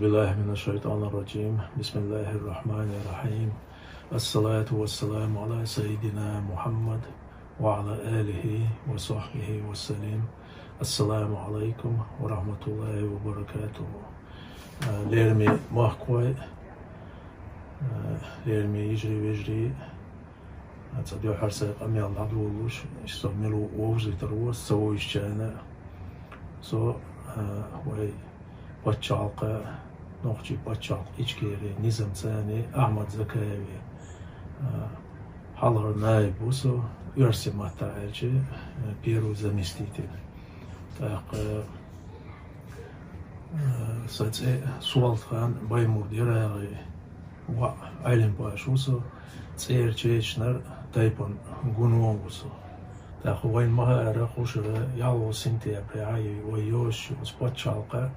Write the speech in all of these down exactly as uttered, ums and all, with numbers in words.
بالله من الشيطان الرجيم. بسم الله الرحمن الرحيم. الصلاة والسلام على سيدنا محمد وعلى آله وصحبه وسلم. السلام عليكم ورحمة الله وبركاته. Э, лераме махкой, э, лераме йижарий, вежарий, э, цхьа дуьххьара сайн къамел дӀадолалуш, иштта со мел вовзийтар ву, аса ца вовзачарна. Со, э, вай паччахьалкхе, нохчий паччахьалкхе Ичкери низамца Ахьмад Закаевн, э, хьалхара наиб ву со, оьрсийн маттахь аьлча, э, первый заместитель. ТӀаккха, э, сан цӀе Солтхан Баймурд-ЯрагӀи, воӀ Ӏелимпаш ву со, цӀера чечанара тайпан гуно ву со. ТӀаккха вайна ма-хаъара, кху шарахь ялхолгӀа сентябрехь вай йоьшучу оцу паччахьалкхехь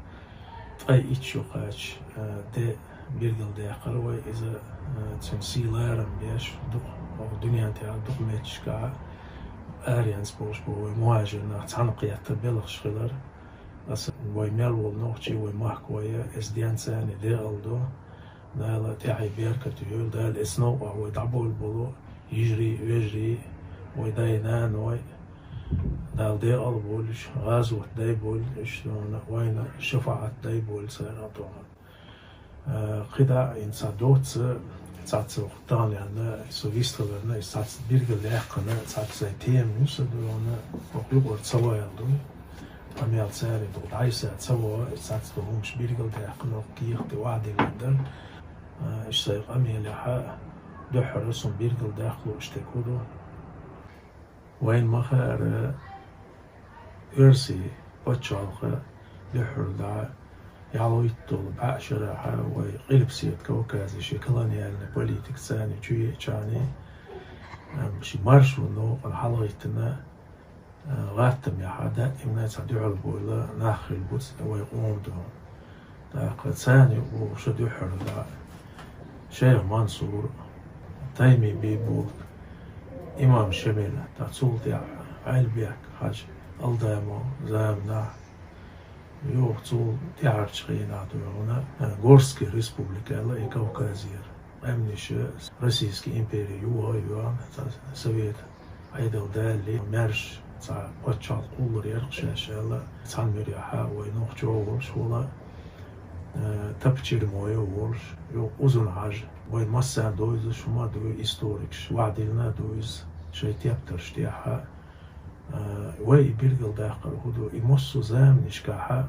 ткъе итт шо кхаьчна, э, де билгалдаьккхира вай иза, э, цуьнан сий-ларам беш, дукха, оха дуьнен тӀехь дукха меттигашкахь аренца болуш болу вай мухӀажирнах цхьаьна кхетта белхаш хилар. Аса вай мел волу нохчий, вай махкой, эцу денца декъала до. Дала тӀаьхье беркате йойла, Дала эцу новкъахь вай дӀабовла болу йижарий, вежарий, вай дай-наной, Дала декъала бойла уьш, гӀазот дай бойла уьш, вайна шафаӀат дай бойла царна тӀехь. Э, кхидӀа а хӀинца доцца, цхьацца тахана лаьцна, со вистхиларна, иза цхьацца билгалдаьккхина, цхьацца сайн тема ю сан дуьйна, хӀокху юкъара ца ваьлла ду. Къамел цаьрга дӀасаца ца ваха, иза цхьацца долу хӀуманаш билгалдаьккхина, хӀокху кехат тӀе охьадиллина дара. Э, иштта сайн къамелехь дуьххьара суна билгалдаккха лууш дерг хӀун ду? Вайна ма-хаъара, оьрсийн пачхьалкхе дуьххьара дӀа ялхитталгӀа бӀе шарахь вай Къилбаседа Кавказе шен колониальный политикаца чу еъча, ам, шен маршонан новкъана хьалагӀиттина, а, гӀаттамехь даимна цхьа дуьхьал бовла нах хилла бу вай къоман дуьхьа. ТӀаккха царна юкъа ву шен дуьххьара дӀа Шайх Мансур, Тайми Бийбулат, имам Шемал, тӀаккха цул тӀаьхьа Ӏелбек-Хьаьжа Алдамов заманахь, юха цул тӀаьхьарчу хенахь ду хьуна, Горский республика аьлла и Кавказера къаьмнаш, Российский импери юха а йоьхна, цхьа Совет Ӏедал далале, маьрша цхьа пачхьалкх кхуллур яра-кх шаьш аьлла, цхьана муьрехь вай нохчо а волуш хилла, э, Тапа Чермоев а волуш, юха Узун-Хьаьжа, вайн массарна довзуш хӀума а ду историкаш, охьадиллина а ду иза шайн тептарш тӀехь. Э, вай и билгалдаккхар хӀун ду, и массо а заманашкахь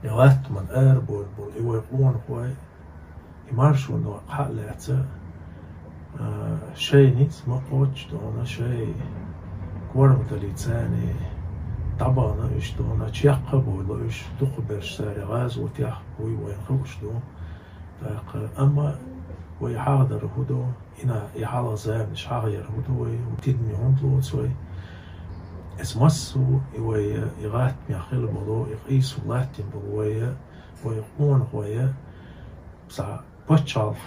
и гӀаттаман арабевлла болу и вай къонахой, и маршонан новкъа хьа а лаьцна, а, шайн ницкъ ма кхоччу ду хьуна, шайн корматаллица дӀабахана уьш ду хьуна, чекх а бовла уьш, дукхахберш цара гӀазотехь буй вайна хууш ду. ТӀаккха, амма вай хьахадар хӀун ду? И на, и хьалха заманаш хьахаяр хӀун ду вай, тидаме хӀунда лоцу вай? Эцу массо а и вай, и гӀаттамехь хилла болу, и къийсо латтийна болу вай, вай къонахой, цхьа пачхьалкх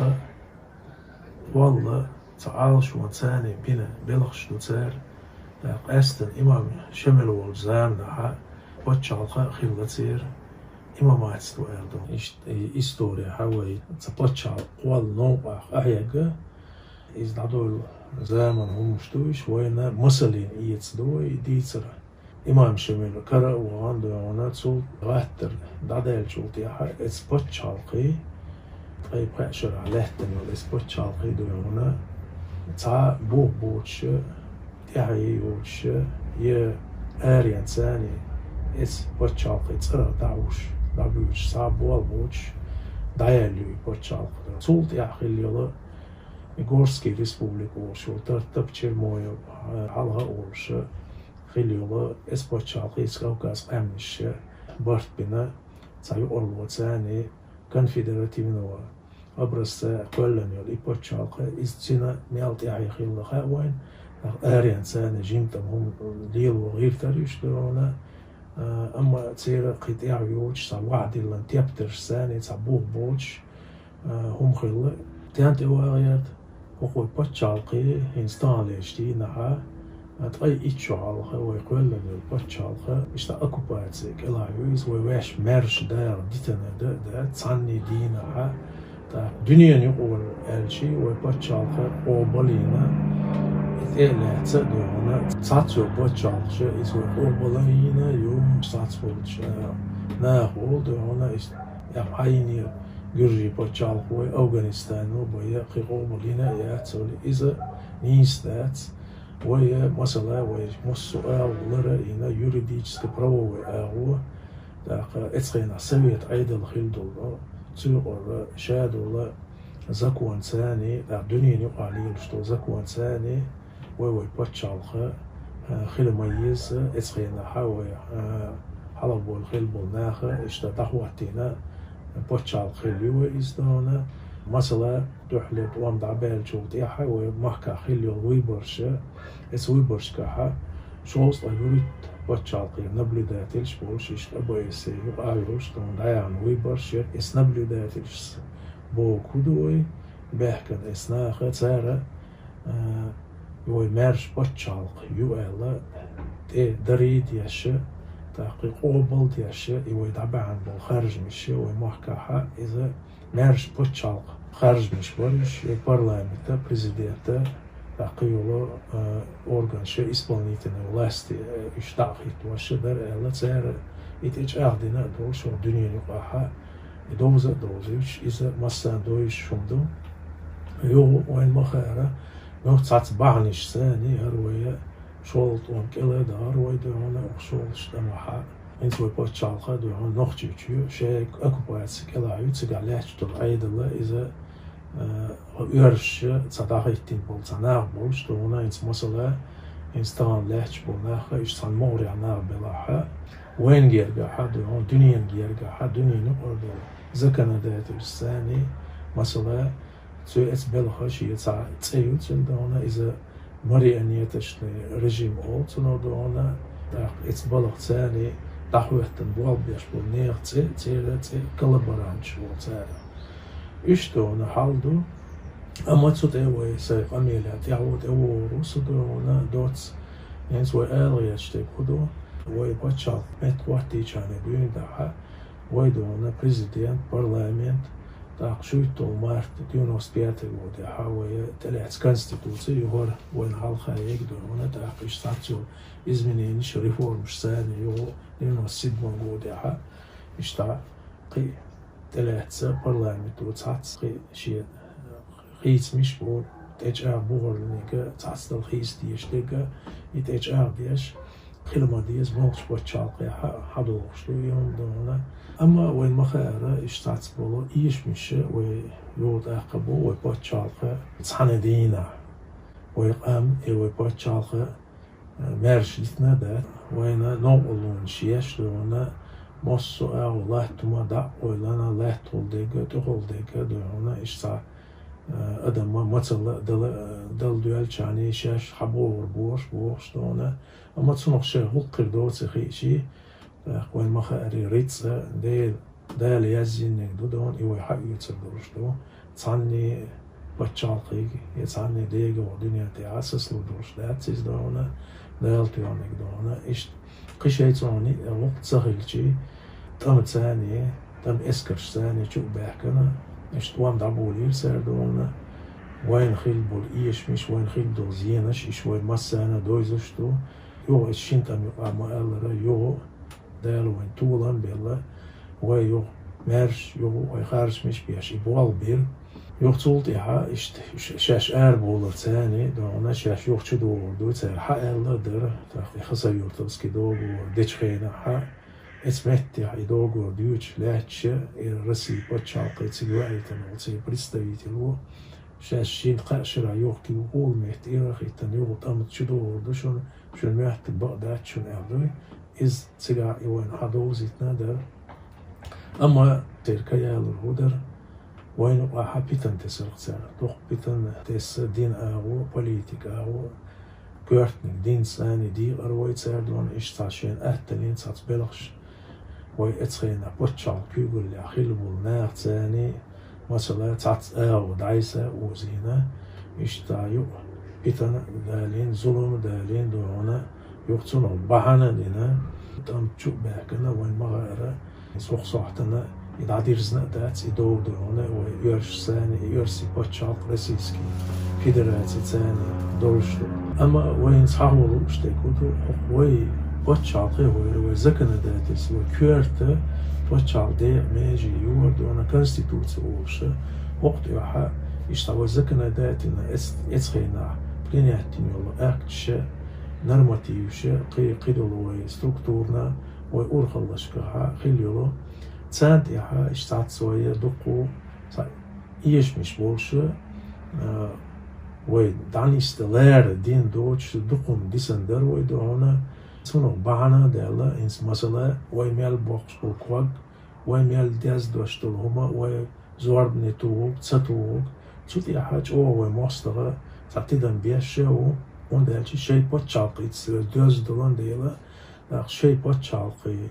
кхолла, цхьа Ӏалашонца бина белхаш ду цара. ТӀаккха къаьсттина имам Шемал волчу заманахь пачхьалкх а хилла церан, имаматство аьлла ду. Иштта и историхь вай цхьа пачхьалкх кхолла новкъахь къахьегна. Иза дӀадолу заманан хӀуманаш ду уьш, вайна масална эца ду вай и дийцар. Имам Шемал кара а вахана ду хьуна, цул гӀаттар дӀадаьллачул тӀаьхьа эцу пачхьалкхе, ткъе пхеа шарахь лаьттина йолу эцу пачхьалкхе ду хьуна, цхьа бух боцуш, тӀаьхье йоцуш, я аренца эцу пачхьалкхе цӀарах дӀахьуш, дӀабуьйлуш, цхьа болх боцуш, дӀаяьлла ю и пачхьалкх. Цул тӀаьхьа хилла йолу и Горский республика олуш йолу, Тар-, Тапа Чермоев, хьалха а олуш, хилла йолу эцу пачхьалкхе, Кавказ къаьмнаш барт бина, цхьа юкъаралло царна конфедеративного образца кхоьллина йолу и пачхьалкх, иза цуьнан мел тӀаьхье хилла хаьа вайна, аренца жимма тӀе хӀума лело гӀиртар уьш ду хьуна, а, амма церан кхин тӀаьхье йоцуш, цхьа охьадиллина тептарш царна, цхьа бух боцуш, а, хӀума хилла. Стенна тӀе вагӀерта, хӀокху вай пачхьалкхе, хӀинца таханлерчу дийнахь, Ткъе итт шо хьалха вай кхоьллина йолу пачхьалкх, иштта оккупаци кӀелахь ю иза, вай ваьш маьрша дагӀа дитина да, да, цхьанний дийнахьа. ТӀаккха дуьненан юкъара аьлча, вай пачхьалкх къобалйина, и тӀе а лаьцна а дуьхьал, цхьацца йолу пачхьалкхаш иза вай къобалйина ю, цхьацца волчу наха волу дуьхьал, иштта, я хьайна гуьржийн пачхьалкх вай Афганистано бан, я кхин къобалйина а яц, иза нийса дац. Вай, масала, вай массо а агӀо лара а йина, юридически правовой агӀо, тӀаккха эцу хенахь совет Ӏедал хилла долу, цу юкъара ша долу законцаний, тӀаккха дуьненан юкъахь лелаш долу законцаний, вай, вай пачхьалкх, а, хила ма еза, эцу хенахь вай, а, хьалха болу хилла болу наха, иштта дӀахӀоттийна пачхьалкх хилла ю вай иза дуьхьал. Масала, дуьххьарлера тӀом дӀабаьллачул тӀаьхьа вай махкахь хилла йолу выбораш, эцу выборашкахь шовзткъе вуьрхӀитта пачхьалкхера наблюдательш болуш, иштта ОБСЕ юкъахь йолуш, тхуна дӀаяхьна выбораш, эцу наблюдательш бохург хӀун ду вай, баьхкина эцу наха, цара, а, и вай маьрша пачхьалкх ю аьлла, тӀе дарий деш, тӀаккха къобал деш, и вай дӀабаьхьна болу харжамаш, вай махкахь иза маьрша пачхьалкхан харжамаш бара уьш, я парламента, президента, тӀаккха йолу, а, органаш, исполнительной власти, а, уьш дӀа а хӀиттош дара аьлла, цара и тӀечӀагӀдина а долуш, дуьненан юкъахь и довза а довзуьйтуш, иза массарна довзуьйтуш хӀума ду. Юха вайна ма-хаъара, нохчийн цхьацца бахьанашцаний, хӀара вай шолгӀа тӀом кӀел а дахара вай дуьхьал, укх шолгӀачу тӀамехь. ХӀинца вай пачхьалкх дуьхьал Нохчийчоь ю, шайн оккупаци кӀелахь ю, цигахь лаьтташ долу Ӏедал, иза, а, оьрсаша цхьа дӀахӀиттина болу цхьа нах болуш, дуьхьал хӀинца, масала, хӀинца тахана лаьтташ болу нах, иштта цхьана могӀарехь нах белахь, вайна гергахь дуьхьал, дуьненна гергахь, дуьненан юкъара долу законодательствоцаний, масала, цо эцу балхах шен цхьа цӀе ю цуьнан дуьхьал, иза марионеточный режим олу цунах дуьхьал, тӀаккха эцу балхацаний дӀахӀоьттина болх беш болу нехан цӀе, церан цӀе коллаборанташ олу цара. Уьш дуьхьал хьал ду. Амма цу тӀе вай сайн къамелехь тӀаьхьо тӀевогӀур ву со дуьхьал доцца. ХӀинца вай ала гӀерташ дерг хӀун ду? Вай пачхьалкх меттахӀоттийчарна дуьйна дахьа, вай дуьхьал президент, парламент, тӀаккха шуьйтталгӀа март девяносто пятого годехь вай тӀелаьцна конституци, юхара вайна хьалха ерг дуьхьал, тӀаккха иштта цхьацца йолу изменениш, реформаш царна юха девяносто седьмого годехь, иштта кхин тӀелаьцна парламенто цхьацца кхин шен хийцамаш бу, тӀечӀагӀ бухарлиниг цхьацдала хийца дезаш дерг, и тӀечӀагӀдеш, хила ма деза, муьлххачу пачхьалкхехь хьадогӀуш ду и хӀума дуьхьал. Амма вайна ма-хаъара, иштта цхьацца болу эшамаш вай юха тӀаккха бу, вай пачхьалкх цхьана дийнахь. Вай къам, и вай пачхьалкх, а, маьрша дитина а дац, вайна новкъарлонаш еш дуьхьал, массо а агӀо латта хӀума дӀа а къойлана, лаьттахула дерг, тӀехула дерг дуьхьал, иштта цхьа, а, адам мацалла а дала, а, дала доьллачарний шаьш хьабогӀур бохуш, бохуш дуьхьал. Амма цунах шайн гӀуллакх хир доций хиъчий, тӀаккха вайна ма-хаъара, рицкъа, Дела, Дала яздинарг ду дуьхьал, и вай хьаоьцур долуш ду. Цхьанний пачхьалкхе я цхьанний дегахь дуьнен тӀехь сацалур долуш дац иза дуьхьал, Дала тоьхнарг дуьхьал. Иштта кхин шайца хӀума а гӀуллакх ца хилчий, тӀамцаний, тӀаман эскаршцаний чу а баьхкина, иштта тӀом дӀаболийра цара дуьхьал. Вайна хилла болу эшамаш, вайна хилла долу зенаш, иштта вай массарна довзуш ду. Юха иза шина тӀама юкъахь ма-аллара, юха Дала вайна толам а белла, вай юха маьрша, юха вай харжамаш беш и болх бира. Юха цул тӀаьхьа иштта ш-, шаьш арабовларцаний дуьхьал, шаьш юха чудогӀур ду, цара хьааьлла а дара, тӀаккха и Хасавюртовский договор дечу хенахь, эцу меттехь и договор дуьйцуш лаьтташ, и Россин пачхьалкхе цига ваийтина волу церан представитель ву, шаьш шина-кхаа шарахь юха куьйга хӀула метта ира а хӀиттина, юха тӀамца чудогӀур ду шуна, шуна моьттург бакъ дац шуна аьлла дуй. Иза цигахь и вайна хьадовзийтина а дара. Амма церан ка ялур хӀун дара? Вайна юкъахь питана тесарх цара. Дукха питана тесна дин агӀо, политика агӀо, коьртаниг динцаний дийкъар вай цара дуьхьал, иштта цхьа шайна атталийна цхьацца белхаш. Вай эцу хенахь пачхьалкхан куьйгаллехь хилла болу нахацаний, масала, цхьацца агӀо дӀасаозийна, иштта юкъа питана далийна, зулам далийна ду хьуна, юха цунах бахьана а дина, тӀом чу а баьхкина, вайна ма хаара, хӀокху сохьтана и дӀадирзина а дац, и дов ду хьуна, вай оьрсашца, и оьрсийн пачхьалкх Российский Федераци царна долуш ду. Амма вайна цхьа а лууш дерг хӀун ду, хӀокху вай пачхьалкхе а вайра, вай законодательство, вай коьрта пачхьалкх декъа меже йора ду хьуна, конституци олуш, хӀокху тӀехь иштта вай законодательно эц-, эцу хенахь принять дина йолу акташ, нормативаш, кхин, кхидолу вай структурна, вай урхаллашкахь хилла йолу. Царна тӀехь иштта цхьацца вай дуккха цхьа эшамаш болуш, а, вай дӀанисдан лара дин доцуш дуккха хӀума дисина дара вай ду хьуна. Цунах бахьана а даьлла, хӀинца масала, вай мел боккхуш болу ког, вай мел деза дош долу хӀума, вай зорбане тухург, ца тухург, цу тӀехь чӀогӀа вай мостагӀа цхьа тидам беш а ву, хӀунда аьлча шайн пачхьалкхица доьзна долун дела, тӀаккха шайн пачхьалкхе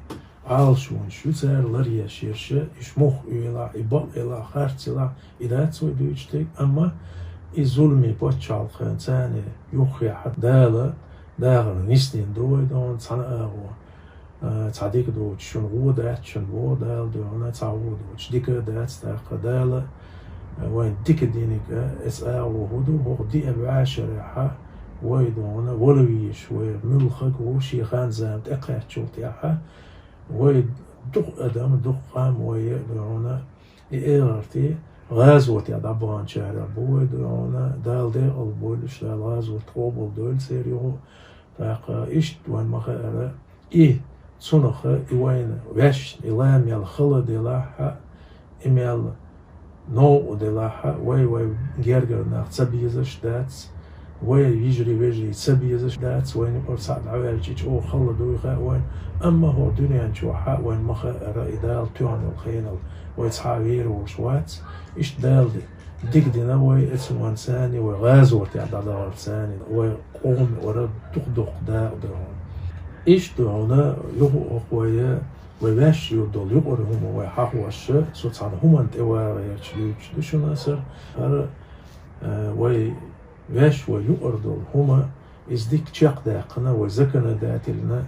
Ӏалашонаш ю цара ларъеш ерш, уьш муха оьлахь, и бакъ елахь, харц елахь, и дац вай дуьйцуш дерг, амма и зуламе пачхьалкхана царна юххехь Дала дахар нисдина ду вай ду хьуна цхьана агӀор. А, цхьа дика доцуш шуна гӀо дац, шуна боху Дала ду хьуна, цхьа гӀо доцуш дика а дац, тӀаккха Дала, а, вайна дика диниг а, эцу агӀо хӀун ду, хӀокху диъ бӀешарехь вай ду хьуна вала везаш, вай муьлхха а ву шен хан-зама тӀекхаьччул тӀаьхьа, вай дукха адам, дукха къам вай а ду хьуна, и эгӀарте гӀазотехь дӀабаханчарех бу вай ду хьуна, Дала декъал бойла уьш, Дала гӀазот къобалдойла церан юху. ТӀаккха иштта вайна ма хаара, и цунах, и вайна ваьшна, и ла мел хала делахь а, и мел новкъа делахь а, вай, вай гергара нах ца безаш дац, вай йижарий-вежарий ца безаш дац, вайна юкъара цхьаъ дӀаваьлча, и чӀогӀа хала дуй хаьа вайна. Амма хӀокху дуьнен чохь а вайна ма хаара, и Дала тоьхна йолу хенал вай цхьа а вер волуш вац. Иштта Дала дика дина вай эцу хӀуманца а, вай гӀазотехь дӀадахарца а, вай къоман юкъара дукха-дукха дакъа ду хьуна. Иштта ду хьуна юха а хӀокху вай, вай ваьш йолу долу юкъара хӀума вай хьахош, со цхьана хӀуманна тӀе вагӀерча дуьйцуш ду шуна аса, хӀара, а, вай ваьш вай юкъара долу хӀума, иза дика чекхдаьккхина вай законодательно,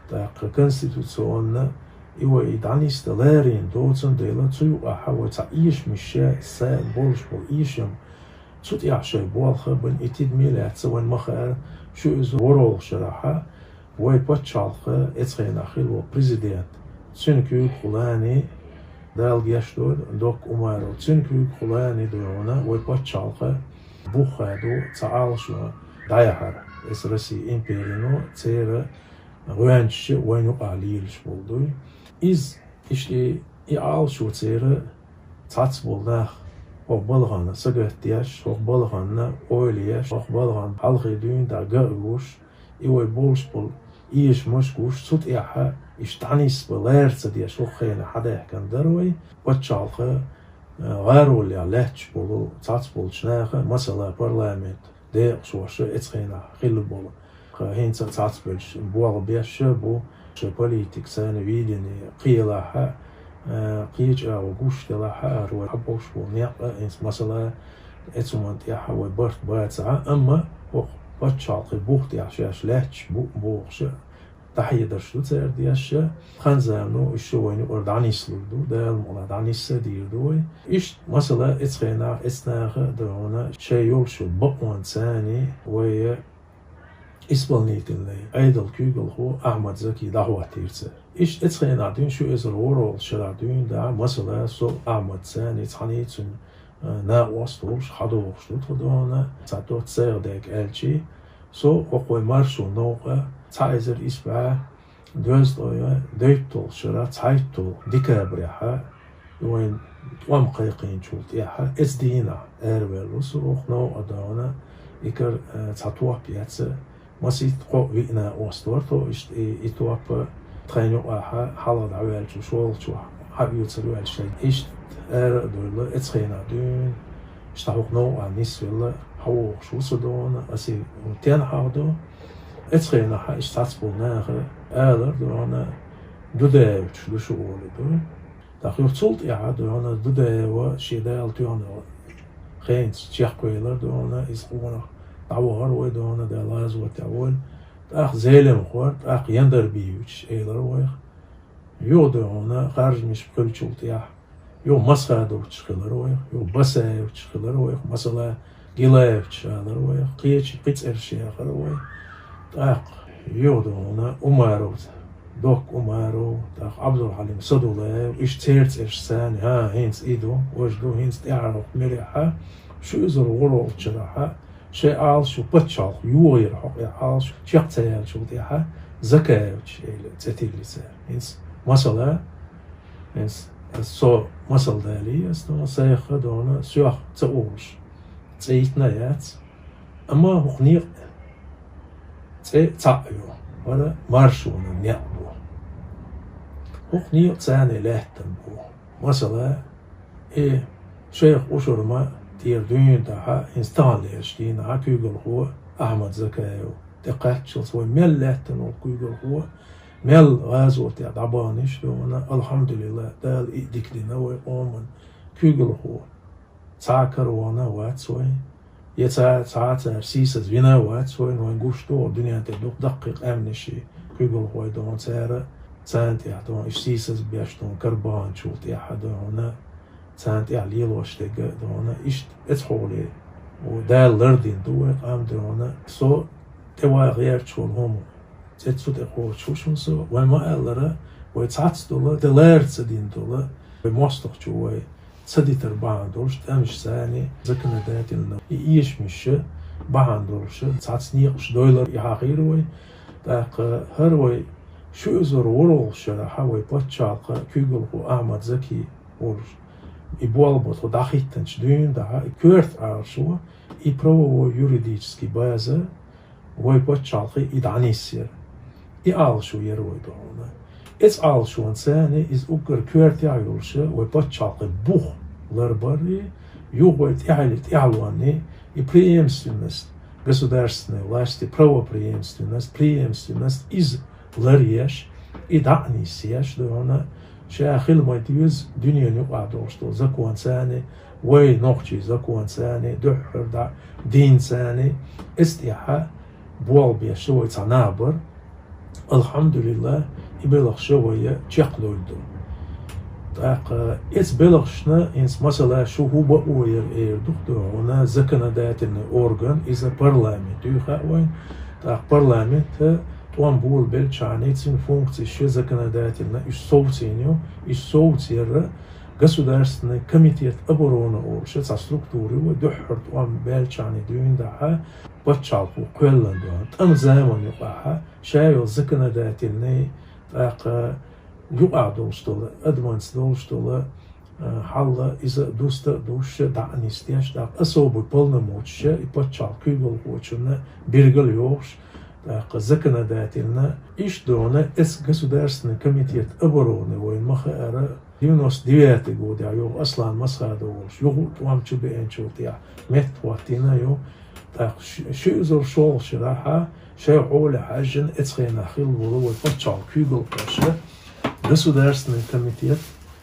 тӀаккха конституционно, и вай и дӀанисдан ларийна доцун дела, цу юкъахь вай цхьа эшамаш, ша са болуш болу эшам, цу тӀехь шайн болх а бан, и тидаме а лаьцна вайна ма хаара, ши эзар ворхӀалгӀачу шарахь вай пачхьалкх, эцу хенахь хилла волу президент, цуьнан куьйгахула а, Дала гечдойла, Докка Умаров, цуьнан куьйгахула а ду хьуна вай пачхьалкх, буххьа ду цхьа Ӏалашо дӀаяхьар, эцу Россин империно, церан гӀоьнчаш а вайна юкъахь лелаш болу дуй. Иза, иштта и, и Ӏалашо церан цхьацца болу нах хӀокху балхана сагатдеш, хӀокху балхана ойла еш, хӀокху балхана хьалхе дуьйна дӀа ган а гуш, и вай болуш болу эшамаш а гуш, цу тӀехь иштта дӀанисбан лара ца деш, хӀокху хенахь хьадаьхкина дара вай, пачхьалкх, а, гӀароллехь лаьтташ болу цхьацца болчу наха, масала, парламент декъашхоша эцу хенахь хилла болу. ХӀинца а цхьацберш болх беш а бу, шайн политика, царна видение кхелахь а, а, кхечу агӀо гуш делахь а, хӀара вай хьабовш болу некъ а, хӀинца масала, эцу хӀуманна тӀехь вай барт бацахь а, амма хӀокху пачхьалкхийн бух тӀехь шаьш лаьтташ бу бохуш а, дӀахьедарш ду цара деш а, хан-замано уьш шу вайна юкъара дӀанислур ду, Дала мукъалахь дӀанисса а дийр ду вай. Иштта, масала, эцу хенахь, эцу наха а ду хьуна шайн йолуш йолу бакъонца а вай исполнительный Ӏедалан куьйгалхо Ахьмад Заки дӀахӀоттийра цара. Иштта эцу хенахь дуьйна, ши эзар ворхӀалгӀачу шарахь дуьйна дӀа, масала, со Ахьмадца а цхьаьний цуьнан, а, накъост волуш хьадогӀуш ду тхо ду хьуна, цхьа доцца сайгӀа дерг аьлчий, со хӀокху вай маршонан новкъа цхьа эзар исс бӀе дезткъе дейтталгӀачу шарахь цхьайтталгӀа декабрехь, вайн тӀом кхайкхийначул тӀаьхьа, эцу дийнахь араваьлла ву со хӀокху новкъа ду хьуна, и кара, а, цхьа топ эцна, масийтта кхоъ-виъ накъост вара тхо, иштта и, и топ тхайна юкъахь хьалха дӀаваьллачу шолгӀачохь хьаоьцур ваьлла шайга. Иштта ара а довлла, эцу хенахь дуьйна, иштта хӀокху новкъахь нисвелла, хьавогӀуш ву со ду хьуна, аса и тенна хьаха ду. Эцу хенахь иштта цхьацболу наха алар ду хьуна, Дудаевчу ду шу олур ду. ТӀаккха юха цул тӀаьхьа ду хьуна Дудаева шен Дала тоьхна хенца чекхвелар ду хьуна, иза къонах дӀавахар вай дона, Дала гӀазотехь войла. ТӀаккха Зелимхой, тӀаккха Яндарбиевич элар вайх. Юха дона харжамаш кхуьллачул тӀехь, юха Масхадович хилар вайх, юха Басаевич хилар вайх, масала, Гилаевич алар вайх, кхечи кхин цӀераш яхар вай. ТӀаккха юха дона Умаров, Докка Умаров, тӀаккха Ӏабдулхьалим Садулаев, иштта церан цӀераш царна, хӀа, хӀинца и ду, важа ду, хӀинца тӀаьхьара хӀокху муьрехь, ши эзар ворхӀалгӀачу шарахь, шайн Ӏалашо пачхьалкх йогӀера хьокъехь Ӏалашо чекх ца яьллачул тӀаьхьа Закаевич элира цӀе тиллина цара. ХӀинца масала, хӀинца аса со масал далий, аса дона сайх а дона, соьх ца олуш цӀе йитина яц. Амма хӀокху некъан цӀе цхьаъ ю, хӀара Маршонан некъ бу. ХӀокху некъан царна лаьттина бу. Масала, и шайх Ушурма тӀера дуьйна тӀехь, хӀинца таханлерчу дийнахь куьйгалхо Ахьмад Закаев тӀекхаччалц вай мел лаьттина волу куьйгалхо, мел гӀазотехь дӀабаханаш дона, алхьамдулиллахӀ, Дала и дика дина вай къоман куьйгалхо. Цхьа а каравахана вац вай, я цхьа, цхьа а цара сийсаз вина вац вай, вайн гуш ду, дуьнен тӀе дукха даккхий къаьмнаший куьйгалхой дона, цара, царна тӀехь дона, иштта сийсаз беш дона, карабаханчул тӀехь а дона, царна тӀехь лелош дерг а дона, иштта эцхьоле, о, Дала лардина ду вай къам дона, со тӀеваха гӀерташ волу хӀума. Цец цу тӀе кхочуш ву шуна со, вай ма-аллара, вай цхьацца долу, де лара ца дина долу, вай мостагӀчо вай ца дитар бахьана долуш, тӀемаш царна, законодательно и эшамаш бахьана долуш, цхьацца некъаш дойлар и хьахийра вай. ТӀаккха хӀара вай ши эзар ворхӀалгӀачу шарахь вай пачхьалкхан куьйгалхо Ахьмад Заки волуш, и болх бан тхо дӀахӀиттинчу дуьйна тӀехь, и коьрта Ӏалашо, и правовой юридический база, вай пачхьалкхе и дӀанисъяра. И Ӏалашо яра вай дона. Эцу Ӏалашонца царна иза уггар коьртехь а йолуш, вай пачхьалкхе бух ларбарий, юха вай тӀаьхье тӀаьхьалонний, и преемственность государственной власти, правопреемственность, преемственность, иза ларъеш, и дӀа а нисъеш дона, ша хила ма деза дуьненан юкъахь долуш долу законца царна, вай нохчийн законца царна, дуьххьара дӀа динца царна, эцу тӀехь болх беш вай цхьа нах бара. АлхьамдулиллахӀ, и белхаш вай чекхдевлла ду. ТӀаккха эцу белхашна, хӀинца масала, шу хӀун бан ойла эр ду-кх хьуна, законодательный орган, иза парламент ю хаьа вайн. ТӀаккха парламент тӀом болабелчхьана, цуьнан функцеш законодательно уьш совцийна ю, уьш совцаярра Государственный комитет обороны олуш цхьа структура ю, вай дуьххьара тӀом баьллачхьана дуьйна тӀехь пачхьалкхо кхоьллина ду. ТӀеман заманан юкъахь ша йолу законодательный, тӀаккха юкъахь долуш долу, адамашца долуш долу, а, хьал иза дуста а дуьсуш, дӀа а нисдеш, тӀаккха особый полномочеш и пачхьалкхан куьйгалхочунна биргал йохуш, тӀаккха законодательно иштта дона эцу Государственный комитет обороны, вайна ма-хаъара, девяносто девятый годехь юха Аслан Масхадов волуш, юха а тӀом чу беанчул тӀехь меттахӀоттийна ю. ТӀаккха ши-, ши эзар шолгӀачу шарахь шайн хьоле хьаьжжина эцу хенахь хилла волу вай пачхьалкхан куьйгалхоша Государственный комитет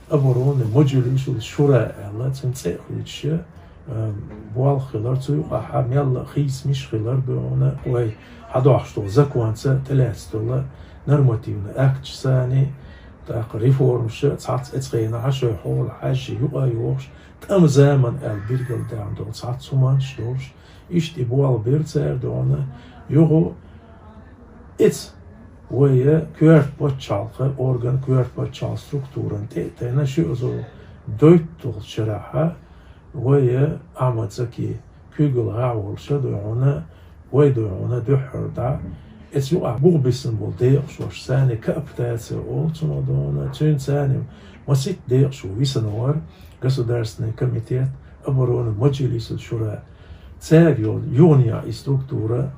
обороны Маджлисул Шура аьлла, цуьнан цӀе а хуьйцуш, а, болх хилар, цу юкъахь мелла а хийцамаш хилар дона, вай хьадохьуш долу законца тӀелаьцна долу нормативный акташ царна, тӀаккха реформаша цхьацца эцу хенахь шайн хьоле хьаьжжина юкъа а йохуш, тӀеман заман аьлла биргал даьхна долу цхьацца хӀуманаш долуш, иштта и болх бира цара дона, юха эцу вай коьрта пачхьалкхан орган, коьрта пачхьалкхан структуран тӀе а тайна, ши эзар дейтталгӀачу шарахь вай Ахьмад Заки куьйгалхо волуш дона, вай дона дуьххьара дӀа, эцу юкъахь бух бисина болу декъашхоша царна кооптаци олу цунах дона, цуьнан царна масийтта декъашхо висина вара Государственный комитет обороны Маджлисул Шура. Цаьрга йолу юханехьа и структура,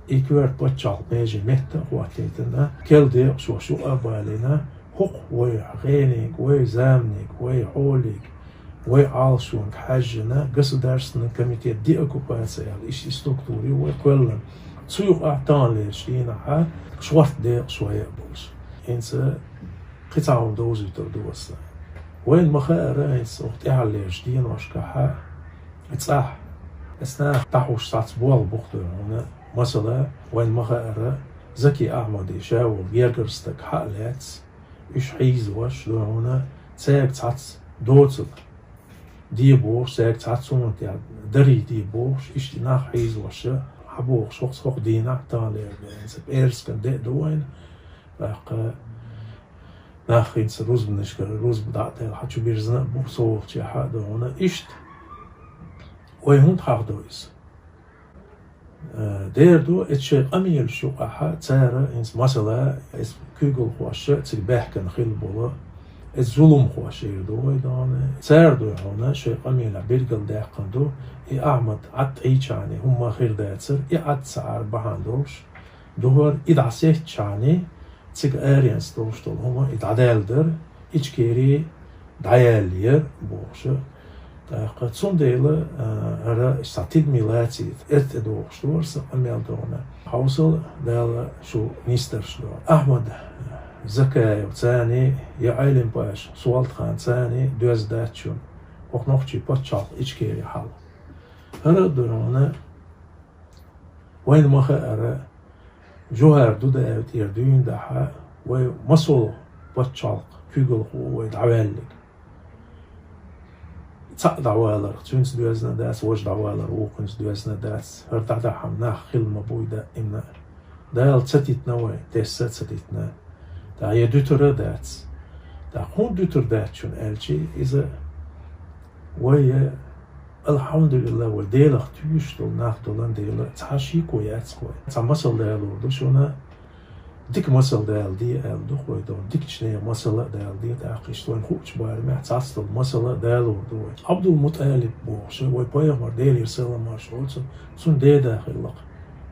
и коьрта пачхьалкхан меже метта а хӀоттийтина, керла декъашхоша юкъа а балийна, хӀокху вай гӀениг, вай заманиг, вай хьолиг, вай Ӏалашонга хьаьжжина Государственный комитет деоккупации аьлла, иштта и структура ю вай кхоьллина. Цу юкъахь таханлерчу дийнахь шортта декъашхой а болуш. ХӀинца кхин цхьа хӀума довзуьйтур ду аса. Вайна ма-хаъара, хӀинца хӀокху тӀаьххьарлерчу деношкахь цӀахь Ас наха дӀахьош сац болх бу-кх дой хьона, масала, вайна ма хаъара, Заки Ахьмади ша волу гергара стаг хьа а лаьцна, уьш хьийзош дой хьона, цаьрга цхьацца доцург де бохуш, цаьрга цхьацца хӀуманна тӀехь дарий де бохуш, иштта нах хьийзош, хьабохуш хӀокху дийнахь, таханлера дийнахь, пӀераскан де а ду вайна, тӀаккха нах хӀинца рузбанашкара рузба дӀа а делла, хьа чу бирзина а бу, со волчохь а дой хьона. Иштта вай хӀунда хьахдо иза? Э, дера ду, эцу шайн къамелаш юкъахь цара, хӀинца масала, эцу куьйгалхоша цига баьхкина хилла болу, эцу зуламхоша эр ду вай дой хьона. Цара дой хьона шайн къамелехь билгалдаьккхина ду, и Ахьмад Ӏад тӀейчхьана хӀумма хир дацара, и Ӏад ца Ӏар бахьана долуш, духар и дӀасеттачхьана, цига аренца долуш долу хӀума и дӀадаьлла дара, Ичкери дӀаяьлла яра бохуш. ТӀаккха цундела, а, хӀара схьа тидаме лацийта, эрта тӀедогӀуш ду хӀара сан къамел дой хьона. Хьовсал, Дала шу нисдарш дойла. Ахьмад Закаев царний, я Ӏелим-паша Солтхан царний доьзна дац шуна хӀокху нохчийн пачхьалкх Ичкери хьал. ХӀара а дой хьона, вайна ма хаъара, Жухар Дудаев тӀера дуьйна дахьа, вай масолгӀа пачхьалкх куьйгалхо вай дӀаваьллиг. Цхьаъ дӀаваларх, цуьнца доьзна дац, важа дӀавалар вукхуьнца доьзна дац. ХӀара дӀадахьа нах хилла ма буй даимна. Дала ца титна вай, тесса а ца титна. ТӀаккха я дуьтур а дац. ТӀаккха хӀунда дуьтур дац шуна аьлчи, иза вай, алхьамдулиллахӀ, вай Делах туьйсуш долу нах долан дела, цхьа шеко яц-кх вай. Цхьа масал далор ду шуна, дика масал дала де аьлла ду-кх вай дой хьона, дикачу нехан масал а дала де, тӀаккха иштта вайна хуучу барамехь цхьацца долу масал а далор ду вай. Ӏабдул-МутӀалиб бохуш, вай пайхамар, Делера салам-маршалла хуьлда цунна, цуьнан деда хилла-кх.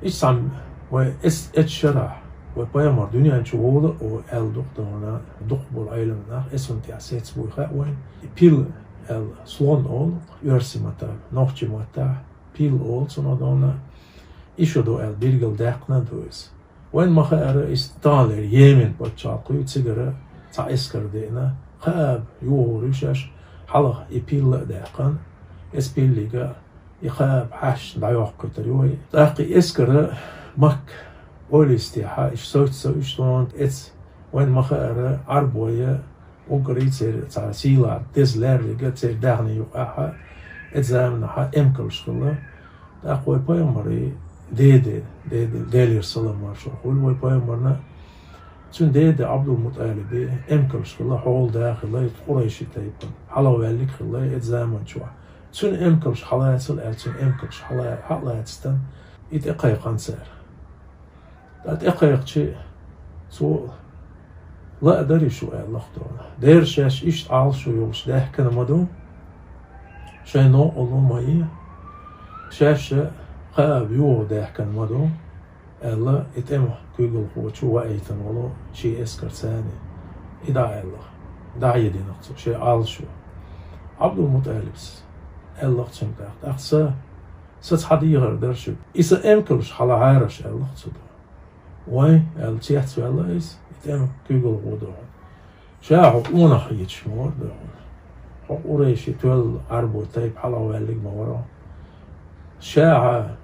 Иштта цхьаьна вай эс-, эцу шарахь, вай пайхамар дуьнен чу волу а аьлла ду-кх дой хьона, дукхахболу Ӏелам нах, эс хӀунда тӀехь сеца буй хаьа вайна. И пил аьлла, слон олу оьрсийн маттахь, нохчийн маттахь пил олу цунах дой хьона. И шу ду аьлла билгалдаьккхина а ду иза. Вайна ма хаъара, иза таханлера Йемен пачхьалкх ю, цигара цхьа эскар деана, кхаба юхур ю шаьш, хьалха и пил а даьккхина, эс пиллига и кхаба хьаьшна дӀайоккхуьйтур ю вай. ТӀаккха и эскара Макка, ойла йистехьа, иштта совцуьйтуш дой хьона, эцу вайна ма хаъара, Ӏарбойн, уггаре церан цхьа сийлахь деза лаьрриг а церан даьхни юкъахь а, эцу заманахь а эмкалш хилла. ТӀаккха вай пайхамаран деда, деда, Делера салам-маршалла хуьлда вай пайхамарна, цуьнан деда Ӏабдул-МутӀалибан эмкалш хилла, хьолада хилла, и къурайши тайпана хьалхаваьллиг хилла эцу заман чохь. Цуьнан эмкалш хьалацал аьлла, цуьнан эмкалш хьала-, хьа а лацийта, и тӀекхайкхина цара. ТӀаккха тӀекхайкхича, цо лаадарий шу аьлла-кх дой хьона. Дера шаьш иштта Ӏалашо йолуш даьхкина ма ду, шайн новкъарло ма е, шаьш кхаба юху даьхкина ма ду, аьлла, и тӀеман куьйгалхочо ваийтина волу шен эскарца царна. И дӀа аьлла-кх, дӀахьедина-кх цо шен Ӏалашо. Ӏабдул-МутӀалибас аьлла-кх цуьнга тӀаккха: «ТӀаккха сан, сан цхьа дехар дара шуьга. И сан эмкалш хьалахьара аш», аьлла-кх цо дой хьона. «Вай», аьлла, цецваьлла иза, и тӀеман куьйгалхо дой хьона. «Ша хьо къонах хеташ ма вара дой хьона. Хьо къурайши тоьлла Ӏарбойн тайпа хьалхаваьллиг ма вара хьо. Ша хьа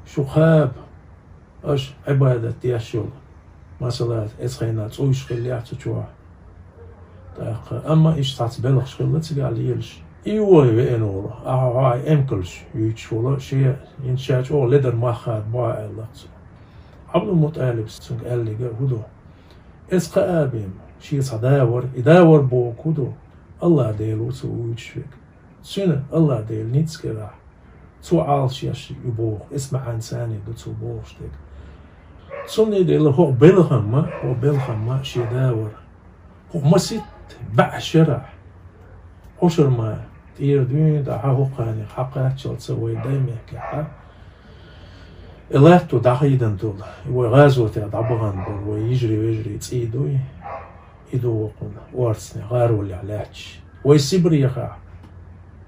шу кхаба аша Ӏибадат деш йолу, масала, эцу хенахь цӀуйш хиллехь цу чохь. ТӀаккха, амма иштта цхьацца белхаш хилла цигахь лелаш. И вай веана волу, ахьа хьо хьайн эмкалш юьйцуш волу, шен хӀинца ша чӀогӀа ледар мах хадабо хьан», аьлла-кх цо. Ӏабдул-МутӀалибас цуьнга аьллиг а хӀун ду? Эцу кхаба шен цхьа да вара, и да вара бохург хӀун ду? АллахӀ Дела ву цо вуьйцуш верг. Цуьнан АллахӀ Делан ницкъ карахь цо Ӏалашъеш ю боху, эс маьӀна царний ду цо бохуш дерг. Цундела хӀокху белхамма, хӀокху белхамма шен да вара. ХӀокху масийтта бӀе шарахь, Ӏушур-ман тӀера дуьйна дӀа хьан хӀокху ханех хьан кхаччалца вай дай мехкехь, и латто дӀахийдан долу, вай гӀазотехь дӀабахана болу вай йижарий-вежарий цӀий дуй, и ду вокхунна орцане гӀаролехь лаьтташ. Вай Сибрехахь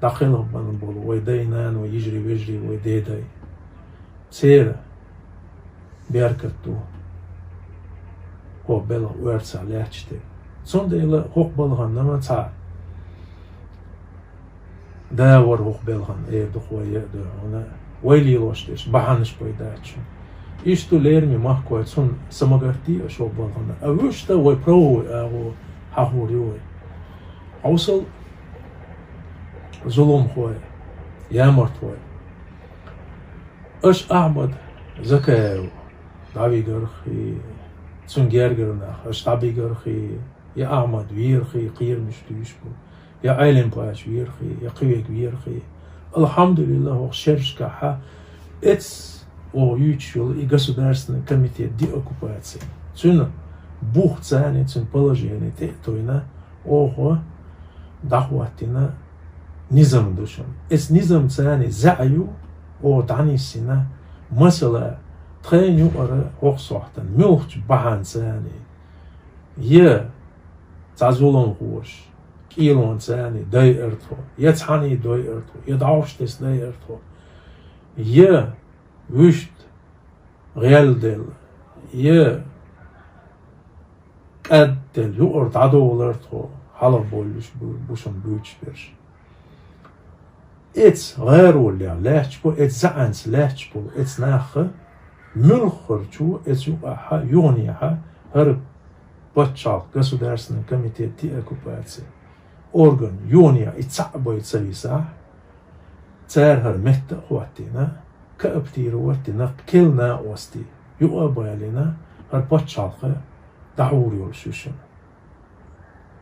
дӀакхелхабан болу вай дай-нана, вай йижарий-вежарий, вай дедай. Церан беркат ду хӀокху белхан оьрцахь лаьтташ дерг. Цундела хӀокху балханна ма цхьа Да вар хӀокху белхан, эр ду-кх вай, я а ду хьуна, вай лелош дерш бахьанаш бай дац шуна. Иштта лераме махкой цунна самагарти а шо балхана. А вуьшта вай правовой агӀо хьахор ю вай. Хьовсал, зуламхой, ямартхой. Аша Ахьмад Закаев дӀавигархи, цуьнан гергара нах аша дӀабигархи, я Ахьмад верхи, кхерамаш дуьйш бу, я Ӏелим-пача верхи, я кхин верг верхи. Алхьамдулиллах, хӀокху шерашкахьа эцу оха юьйцуш йолу и Государственный комитет деоккупации. Цуьнан бух царна, цуьнан положение тӀе а тойна, оха дӀахӀоттийна низам ду шуна. Эцу низам царна заьӀа ю, оха дӀанисйина, масала, тхайна юкъара хӀокху сохьтана, муьлххачу бахьана царна, я цхьа зуламхоша кӀелонца царна дайар тхо, я цхьаьна дайар тхо, я дӀовш тесна дайар тхо, я вуьшта гӀелделла, я кӀадделла юкъара дӀадовлар тхо, хьалха болуш бу, бу шуна буьйцуш берш. Эцу гӀароллехь лаьтташ бу, эцу заьӀанца лаьтташ бу, эцу наха муьлххарчо эцу юкъахьа, юханехьа хӀара пачхьалкх, Государственный комитет деоккупации орган юханехьа и цхьаъ бай ца висахь, цара хӀара метта а хӀоттийна, кооптировать дина, кхин накъостий юкъа а балийна, хӀара пачхьалкх дӀахьур йолуш ю шуна.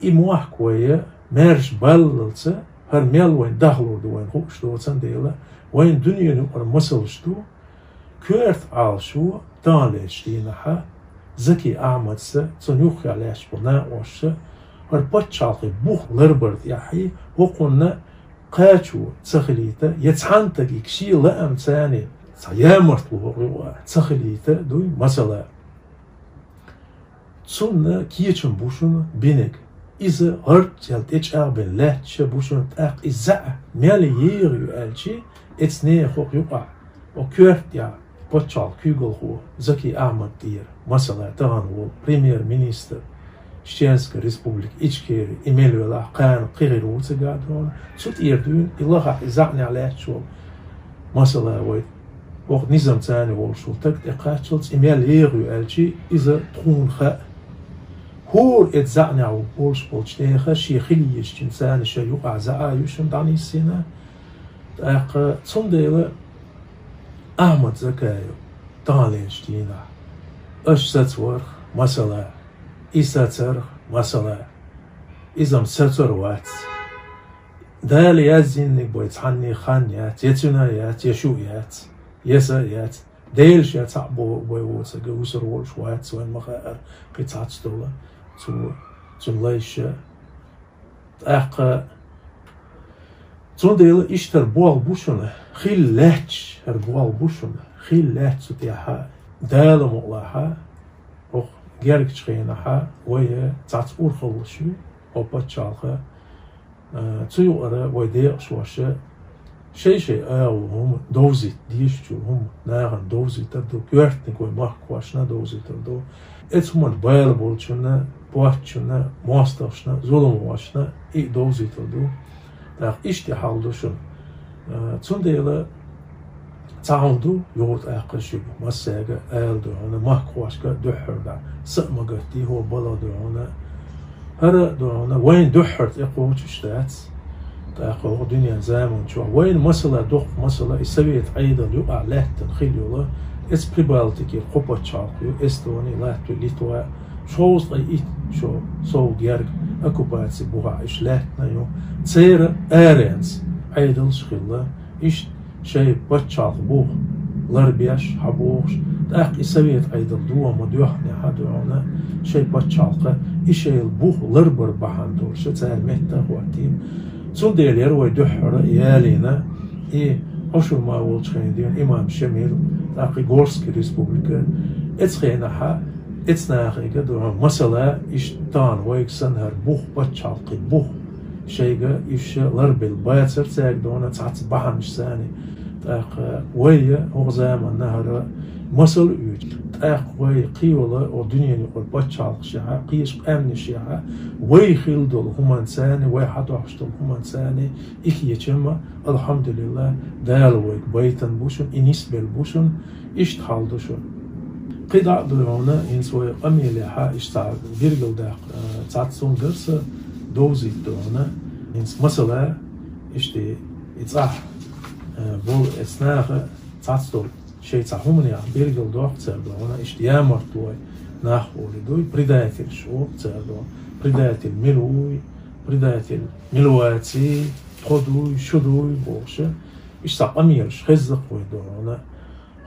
И мохк вай маьрша баллалца, хӀара мел вайн дахлур ду вайна хууш доцан дела, вайн дуьненан юкъара масалш ду, коьрта Ӏалашо таханлерчу дийнахьа Заки Ахьмадса, цунна юххехь лаьтташ болу накъосташа хӀара пачхьалкхе бух ларбар тӀехь, хӀокхунна кхачо ца хилийта, я цхьана стаге шен лаам царна цхьа ямартло хӀокху юкъа ца хилийта дуй масала. Цунна кечам бу шуна бинарг. Иза гӀарт цӀел тӀечӀагӀбина лаьтташ бу шуна, тӀаккха иза заьӀа мел егӀа ю аьлчи, эцу нехан хӀокху юкъахь, хӀокху коьртехь пачхьалкх куьйгалхо Заки Ахьмад тӀера, масала, тахана волу премьер-министр Чеченская Республика Ичкери, и мел велахь, кхана кхин хир ву цига а дуьйна, цу тӀера дуьйна и лахахь, и заьӀнехь лаьтташ волу, масала, вай хӀокху низам царна волуш волу стаг тӀекхаччалц и мел егӀа ю аьлчи, иза тхуна хаьа. ХӀора эцу заьӀнехь волуш болчу нехан шен хила езачун царна шайн юкъахь заьӀа ю шуна дӀанисйина. ТӀаккха цундела Ахьмад Закаев таханлерчу дийнахь, аша сацаварх, масала, и сацарх, масала, иза-м сацар вац. Дала яздинниг бай цхьанний хан яц, я цуьнан яц, я шу яц, я сан яц. Дела ша цхьаъ бохург бай воцург вусар волуш вац, вайн ма хаьара кхин цхьацца долу цо, цуьнан лайша. ТӀаккха цундела иштта хӀара болх бу шуна, хила лаьтташ хӀара болх бу шуна, хила лаьтташ цу тӀехьа, Дала мукъалахьа, хӀокху гергачу хенахьа вай цхьацца урхаллаш ю, хӀокху пачхьалкха, а, цу юкъара вай декъашхоша шай-шай агӀо хӀума довзийта дезачу хӀума нахана довзийтар ду, коьртаниг вай махкахошна довзийтар ду. Эцу хӀуманна бала болчунна, боцчунна, мостагӀашна, зуламхошна и довзийтар ду. ТӀаккха иштта хьал ду шуна. А, цундела цхьа хӀума ду юха тӀаккха шуьга массаьрга ала ду хьуна, махкахошка дуьххьара дӀа. Са а ма гатдий хӀокху балха ду хьуна. ХӀара а ду хьуна, вайна дуьххьара тӀекхочуш дац. ТӀаккха хӀокху дуьненан заманчохь вайна масала, доккха масала, и совет Ӏедал юкъахь лаьттина хила йолу, эцу Прибалтикера кхо пачхьалкх ю, Эстони, Латви, Литва, шовзткъе итт шо сов герга оккупаци бухахь уьш лаьттина ю. Церан аренца Ӏедалш хилла, иштта шайн пачхьалкх бух ларбеш, хьабохуш, тӀаккха и совет Ӏедал догӀа ма доьхнехь а ду хьуна, шайн пачхьалкха и шайла бух ларбар бахьана долуш цара метта а хӀоттийна. Цундела яра вай дуьххьара ялийна, и Ошурма волчу хенахь дуьйна имам Шемил, тӀаккха и Горский республика, эцу хенахьа, эцу нахе га ду хьуна, масала, иштта тахана вайга санна хӀара бух, пачхьалкхе бух, шайга уьш ларбелла бацара цаьрга ду хьуна цхьацца бахьанаш санна. ТӀаккха вай а хӀокху заманна хӀара Масал уьйцу, тӀаккха вай кхийола о дуьненан юкъара паччахьалкхашехьа, кхечу къаьмнашехьа, вай хилла долу хӀуманца, вай хьадохьуш долу хӀуманца, и кечам а, алхьамдулиллахӀ, Дала вайга байтина бу шуна, и нисбелла бу шуна, иштта хьал ду шуна. КхидӀа а ду хьуна, хӀинца вай къамелехьа, иштта цхьа билгалдаккха, э, цхьацца хӀума дара сан довзийта ду хьуна, хӀинца масала, иштта и цӀахь, э, болу эцу наха цхьацца долу. Шайн цхьа хӀуманех билгалдоккху цара ду хьуна, иштта ямартлой нах олий дуй, предательш олу цара ду хьуна. Предатель мила вуй, предатель мила ваций, тхо дуй, шу дуй бохуш, иштта цхьа къамелаш хезза-кх вай ду хьуна.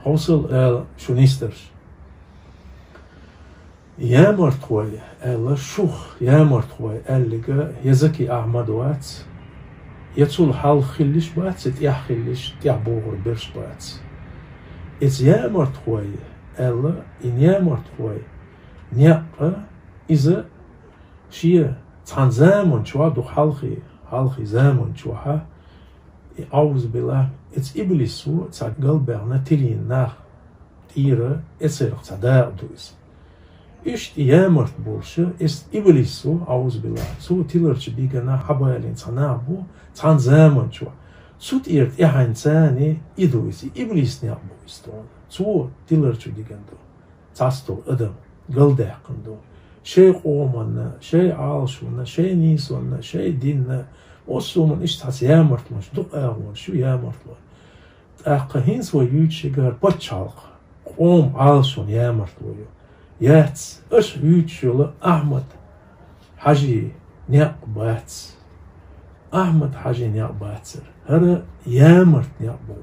Хьовсал ала шу нисдарш. Ямартхой аьлла, шух ямартхой аьллариг я Заки Ахьмад вац, я цул хьалха хилларш бац, я тӀехь хилларш, тӀехь богӀур берш бац. Эца ямартхой аьлла, и ямартхой некъ а, иза шен цхьана заман чохь ду хьалхе, хьалхе заман чохьа, и, аӀузубиллахӀ, эца иблисо цхьа галбаьхна тилийна нах тӀера эцарх цхьа дакъа ду иза. Иштта ямарт болуш, эца иблисо, аӀузубиллахӀ, цо тиларчу дигана хьабалийна цхьа нах бу цхьана заман чохь. Цу тӀера тӀаьхьенца и ду иза, и иблис некъ бу иза тхуна. Цо тиларчу дигана ду. Цхьацца долу адам галдаьккхина ду. Шайн къоманна, шайн Ӏалашонна, шайн нийсонна, шайн динна, массо а хӀуманна иштта цхьацца ямартлонаш, дукха агӀонаш ю ямартлой. ТӀаккха хӀинца вай юьйцуш ерг пачхьалкх, къоман Ӏалашонан ямартло ю. Яц, аша юьйцуш йолу Ахьмад Хьажин некъ бац. Ахьмад Хьажин некъ бацара. ХӀара ямарт некъ бу.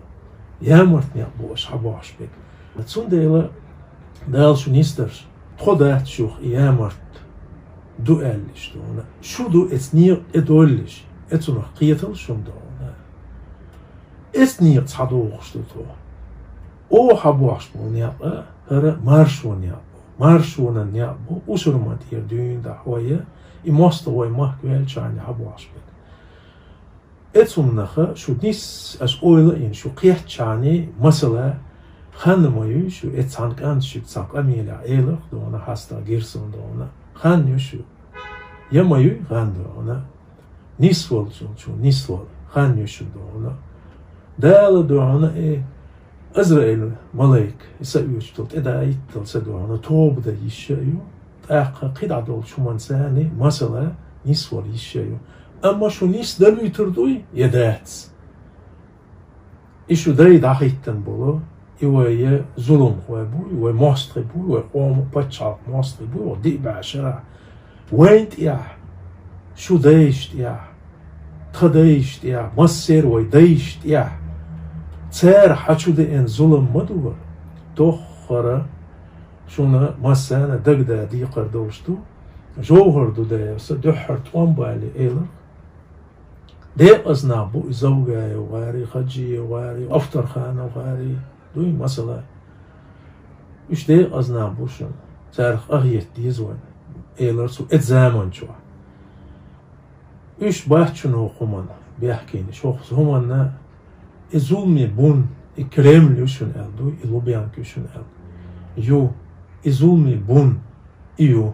Ямарт некъ бу аша хьабохьуш берг. Цундела Дала шу нисдарш, тхо дац шух и ямарт ду аьлларш ду хьуна. Шу ду эца некъа тӀедоллуш, эцунах кхеталла шуна ду хьуна. Эца некъаца хьадохуш ду тхо. Оха хьабохьуш болу некъ а, хӀара маршонан некъ бу. Маршонан некъ бу, бусурманна тӀера дуьйна дахьа вай, и мостагӀ вай махка ваьллачхьана хьабохьуш берг. Эцунах шу нис, аша ойла а йина, шу кхеттачхьана, масала, хан ма юй шу, эца цхьана кӀанта шуьга цхьа къамелехь эларх ду хьуна, хьастагӀ гира суна ду хьуна. Хан ю шу. Я ма юй хан ду хьуна. Нисвала цунна шу, нисвала. Хан ю шу ду хьуна. Дала ду хьуна, э, Азраил малайк, и са оьцуш долу тӀедаийтал са ду хьуна, тоба дан йиш а ю. ТӀаккха кхидӀа долчу хӀуманца, масала, нисвала йиш а ю. Амма шу нисдалуьйтур дуй, я дац? И шу дай дӀахӀиттина болу, и вай я зуламхой бу, и вай мостагӀий бу, и вай къоман пачхьалкх мостагӀий бу, и вай диъ бӀе шарахь. Вайна тӀехь, шу дайшна тӀехь, тхан дайшна тӀехь, массеран вай дайшна тӀехь. Цара хьан чу деана зулам ма ду, тоххара шуна массарна дагада декхар долуш ду. Жовхар ду дайса, дуьххьара тӀом бале элар. Декъаза нах бу и Завгаев гӀари, Хаджиев гӀари, Авторханов гӀари, дуй масала. Уьш декъаза нах бу шуна, царах къахета деза вайна, элар цо эца заман чохь. Уьш бац шуна хӀокху хӀуманна бехкенаш, хӀокху хӀуманна и зуламе бун, и Кремль ю шуна аьлла дуй, и Лубянка ю шуна аьлла. Ю, и зуламе бун, и ю.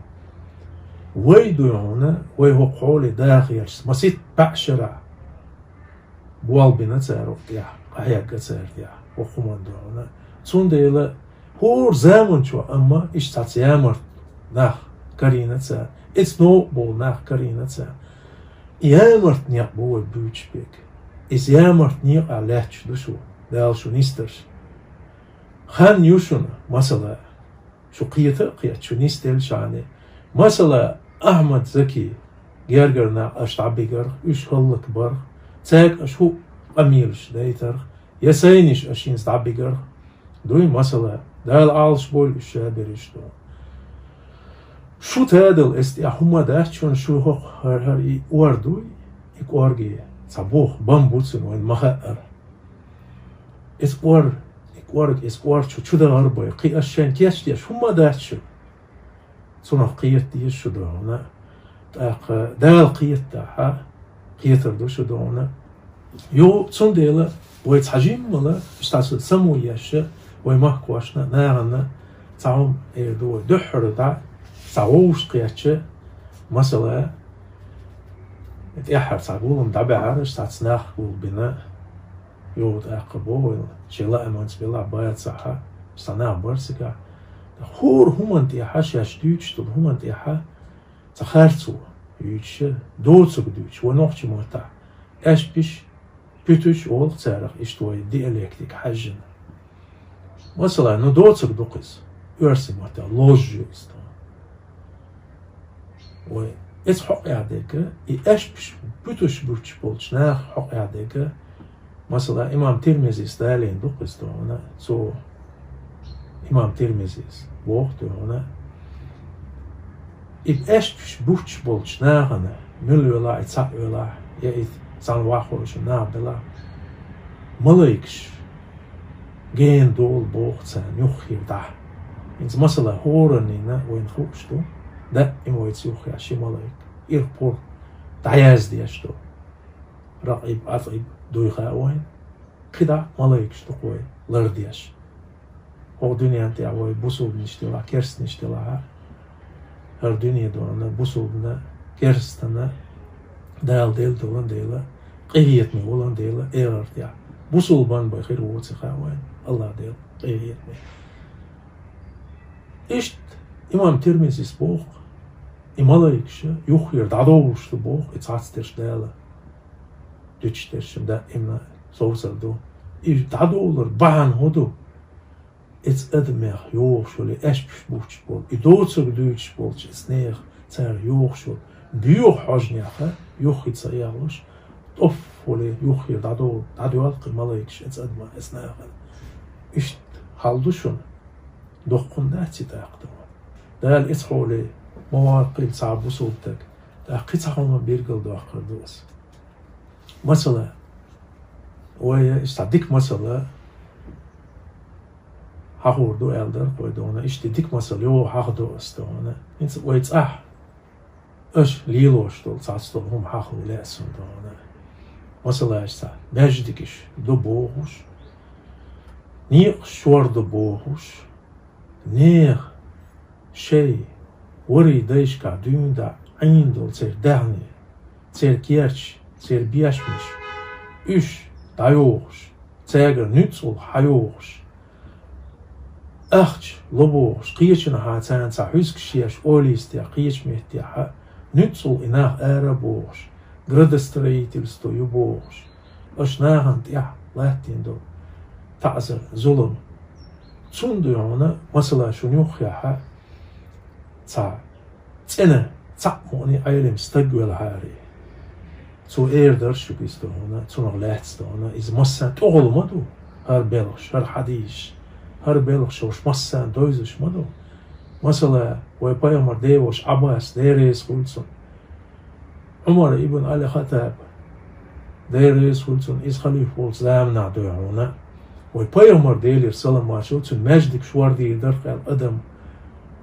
Вай дуй хьуна, вай хӀокху хьоле даха еш, масийтта бӀе шарахь болх бина цара хӀокху тӀехь, къахьегна цара тӀехь, хӀокху хӀуманна дуй хьуна. Цундела хӀора заман чохь, амма иштта цхьацца ямарт нах карийна цара, эца новкъа болу нах карийна цара. И ямарт некъ бу вай буьйцуш берг. Иза ямарт некъахь лаьтташ ду шу, Дала шу нисдарш. Хан ю шуна, масала, шу кхета а кхетта, шу нисделлачхьана. Масала, Ахьмад Заки гергара нах аша дӀабигарх, уьш хӀаллакбарх, цаьрга аша хӀуъа къамелаш дайтарх, я сайнаш аша хӀинца дӀабигарх, дуй масала, Дала Ӏалашбойла уьш, ша берриш ду. Шу тадал эс тӀехь хӀума дац шуна, шу хӀокху хӀара, хӀара и ор дуй, и кӀорге цхьа бух, бан бу цуьнан вайна ма хаъара. Эс ор, и кӀорг, эс ор чу, чу дахар бай, кхин аша шайна кечдеш хӀума дац шу. Цунах кхета деза шу ду хьуна. ТӀаккха Дала кхетадахь, кхетар ду шу ду хьуна. Йо, цундела вай цхьа жиммала, иштта аса само еш, Вай махкошна, нахана цхьа хӀума эр ду вай, дуьххьара дӀа цхьа вовшах кхетча, масала, тӀеххьара цхьа гулам дӀабаьхьара, цхьацца нах гулбина, йовда аккха боху вайла, шен лааманца белахь бацахьа, цхьа нах бар цигахь. ХӀора хӀуманна тӀехьа, шаьш дуьйцуш долу хӀуманна тӀехьа, цхьа харцо юьйцуш, доцург дуьйцуш, вай нохчийн маттахь аьшпаш, пуьташ олу царах, иштта вай диалектика хьаьжжина. Масала, ну, доцург ду-кх иза, оьрсийн маттахь лозунг ю иза тхуна. Вай, иза хьокъехь дерг, и аьшпаш, пуьташ буьттуш болчу наха хьокъехь дерг, масала, имам Тирмизис далийна ду-кх иза тхуна, цо, имам Тирмизис боху тхуна, и аьшпаш буьттуш болчу нахана, мила велахь, и цхьаъ велахь, я и цхьана ваххойшна нах белахь, малайкаш гена долу боху царна юххера дӀа. ХӀинца, масала, хӀораннина вайна хууш ду, даим вайца юххехь ши малайк, ирх-пурх дӀаяздеш ду. Ракъиб, ӀатӀиб дуй хаьа вайна. КхидӀа малайкаш ду-кх вай лардеш. ХӀокху дуьнен тӀехь вай бусулбанаш делахь, керстанаш делахь а, хӀара дуьне долу бусулбана, керстана Дала делла долан дела, къинхетаме волан дела, эхартехь бусулбан бен хир воций хаьа вайна, АллахӀ Дела къинхетаме. Иштта имам Тирмизис боху, и малайкаша юххера дӀадовлуш ду боху, и цхьацца дерш Дала дуьтуш дерш даимна совцар ду. И дӀадовлар бахьана хӀун ду? Эцу адамех йогӀуш йолу, аьшпаш буьттуш болу, и доцург дуьйцуш болчу эцу нехан, цара йогӀуш йолу боьха хьожанех юххе ца эгӀалуш, тӀоффале юххера дӀадо-, дӀадоьлху и малайкаш эцу адаман, эцу нахана. Иштта хьал ду шуна. Доккха хӀума дац и тӀаккха тхуна. Дала эцу хьоле ма ваккхийла цхьа бусулба стаг. ТӀаккха кхин цхьа хӀума билгалдоккхур ду аса. Масала, вай, иштта дика масала хьахор ду аьлла дара-кх вай тхуна, иштта дика масала йогӀу хьахадо аса тхуна. ХӀинца вай цӀахь аша лелош долу цхьацца долу хӀума хьахо лаьа суна тхуна. Масала, аша цхьа маьждигаш ду бохуш, некъаш шор ду бохуш, нехан шайн ворхӀе дайшкахь дуьйна дӀа Ӏийна долу церан даьхни, церан керташ, церан бешмаш, уьш дӀайохуш, цаьргара нуьцкъала хьайохуш, ахча ло бохуш, кхечанхьа царна цхьа хьуьзкаш еш, олийстехь, кхечу меттехьа, нуьцкъала и нах ара а бохуш, градостроительство ю бохуш, аша нахана тӀехь латтийна долу таӀзар, зулам. Цунна дуй хьуна, масала, шуна юххехьа цхьа цӀена, цхьаъ мукъане Ӏелам стаг велахьара. Цо эр дара шуьга иза тхуна, цунах лаьцна тхуна. Иза массарна тӀехула ма ду, хӀара белхаш, хӀара хьадисаш, хӀара белхаш уьш массарна довзуш ма ду. Масала, вай пайхамар деваша Ӏаббас, Дела реза хуьлда цунна, Ӏумар ибн Али Хаттаб, Дела реза хуьлда цунна, иза халифа волчу заманахь дуй хьуна. Вай пайхамар, Делера салам-маршалла, цуьнан маьждигаш ворхӀийла дара-кх аьлла адам,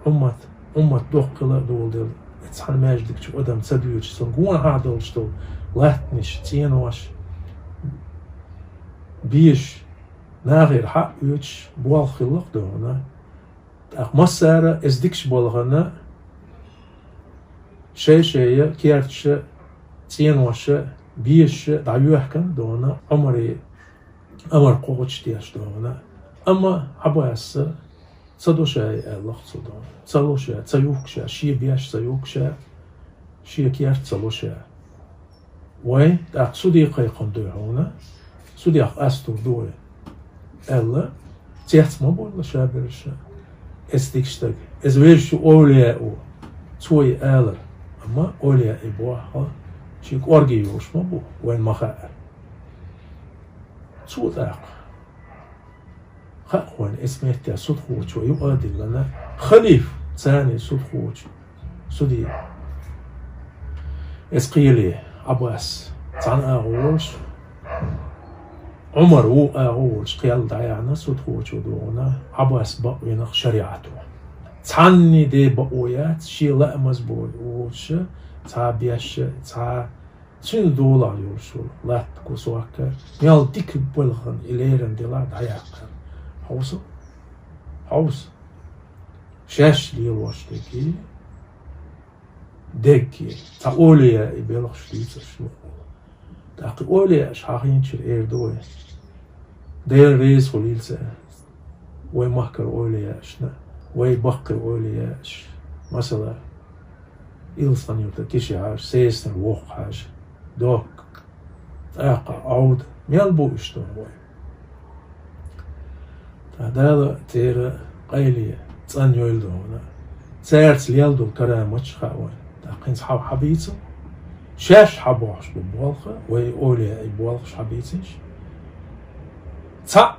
уммат, уммат доккхийла а доладелла, цхьана маьждиг чу адам ца доьдуш, цунна гонахьа долуш долу латтанаш, цӀенош, бешаш, нахера хьаъ оьцуш болх хилла-кх дуй хьуна. ТӀаккха массара а иза дикачу балхана шай-шайна керташа, цӀеноша, бешаша дӀайоьхкина дуй хьуна, Ӏумаре амар кхочушдеш дуй хьуна. Амма Ӏаббаса ца до ша аьлла-кх цо дуй хьуна. Ца ло ша, ца юхку ша, шен беш ца юхку ша, шен керт ца ло ша. Вай, тӀаккха суде кхайкхина дуй хьуна, судех къастор ду вай, аьлла, цец ма бойла ша берш. Эцу дикачу стага, иза везачу овлияо, цо и алар, амма овлияий боххьа, шен кӀорге йолуш ма бу, вайна ма хаьара. Цо тӀаккха хаьа вайна, эцу меттехь судхочо юкъа а диллина, халиф царний судхочо, суде. Эцу кхеле Ӏаббас цхьана агӀо волуш, Ӏумар вукху агӀо волуш кхел дӀаяьхьна судхочо дуй хьуна, Ӏаббас бакъвина-кх шариӀато. Цхьанний де бакъо яц, шен лаамаза бохуш, цхьа беш, цхьа цуьнан долахь йолуш йолу латта, кусок, мел дика балхана и лерина делахь дӀаяьккхина. Хьовса, Хьовса. Шаьш лелош дерг, дерг, цхьа олияъ белхаш дийцарш юха. ТӀаккха олияъаш хьахийначуьра эр ду вай: Дела реза хуьлийла царна, вай махкара олияъашна, вай баккхий олияъаш, масала, Илсхан-Юртара Киши-Хьажа, Сесанара Воккха-Хьажа, Докка, тӀаккха Ӏовда, мел бу уьш ду вай. Ткъа Дала церан къайле цӀена йойла ду хьуна. Цаьрца лелла долу караматаш хаьа вайна. ТӀаккха хӀинца хьо хьабийцал, шаьш хьабохьуш бу болх, вай олияъий болхаш хьабийцинчу. Цхьаъ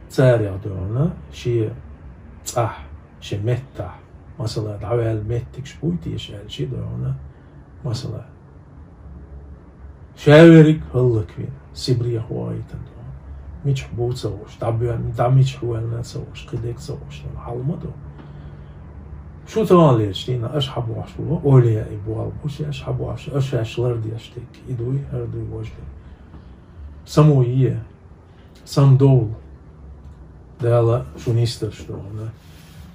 царех ду хьуна шен цӀахь, шен меттахь, масала, дӀаваьлла меттигаш буй теша аьлла, ши ду хьуна, масала. Ша верриг хӀаллаквина, Сибрех вахийтина ду хьуна. Мичахь бу ца хууш, дӀабоьлла, дӀа мичахь воьллина ца хууш, кхин дерг ца хууш, хьал ма ду. Шу таханлерчу дийнахь аша хьабохьуш бу, олияъий болх бу шаьш хьабохьуш, аша шаьш лардеш дерг, и дуй, хӀара дуй, важа дуй. Самуе, самдовла. Дала шуна йистарш ду хьуна.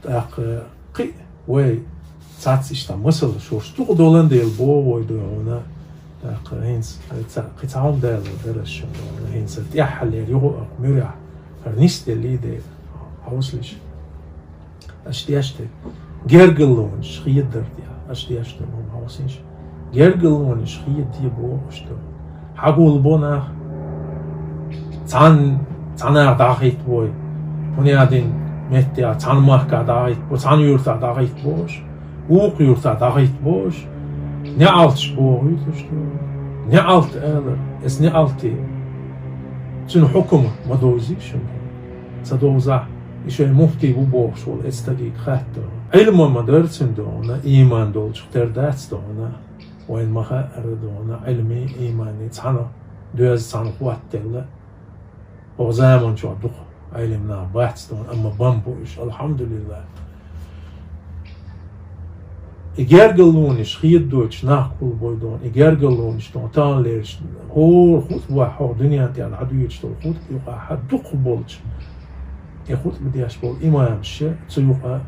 ТӀаккха кхин а вай цхьацца иштта масала шуьш дукха долан дела боху вай ду хьуна. ТӀаккха хӀинца ца-, кхин цхьа хӀума Дала дараш ду хьуна. ХӀинца тӀаьххьалера юха а муьрехь хӀара нисделлий дела, хьовсалаш. Аша деш дерг гергарлонаш хедар де, аша деш дерг хӀума хьовсийша. Гергарлонаш хеде бохуш ду. Хьагулбо нах. Цхьана, цхьа нах дӀахӀиттабой. ХӀунда аьлла метте цхьана махка дӀахӀиттабо, цхьана юьрта дӀахӀиттабо уьш, вукху юьрта дӀахӀиттабо уьш. НеӀалташ бохуьйтуш ду. НеӀалт алар, эс неӀалте. Цуьнан хьукма ма довзий шуна. Ца довзахь, и шайн муфтий ву бохуш волу эцу стаге хатта. Ӏилма ма дара цуьнан ду хьуна, ийман долчух тера дац ду хьуна. Вайна ма хаьара ду хьуна, Ӏилмий, ийманий цхьаьна доьзна, цхьаьна хӀоттаделла. ХӀокху заманчохь дукха Ӏилма нах бац ду хьуна, амма бан бу уьш, алхьамдулиллахӀ. И гергарлонаш хедойтуш нах гулбой ду хьуна, и гергарлонаш ду хьуна, таханлерчу хӀора хутӀбахь хӀокху дуьнен тӀехь дӀадоьдуш долу хутӀба юкъахь дукхахболчу, и хутӀба деш болу имамаш, цу юкъа,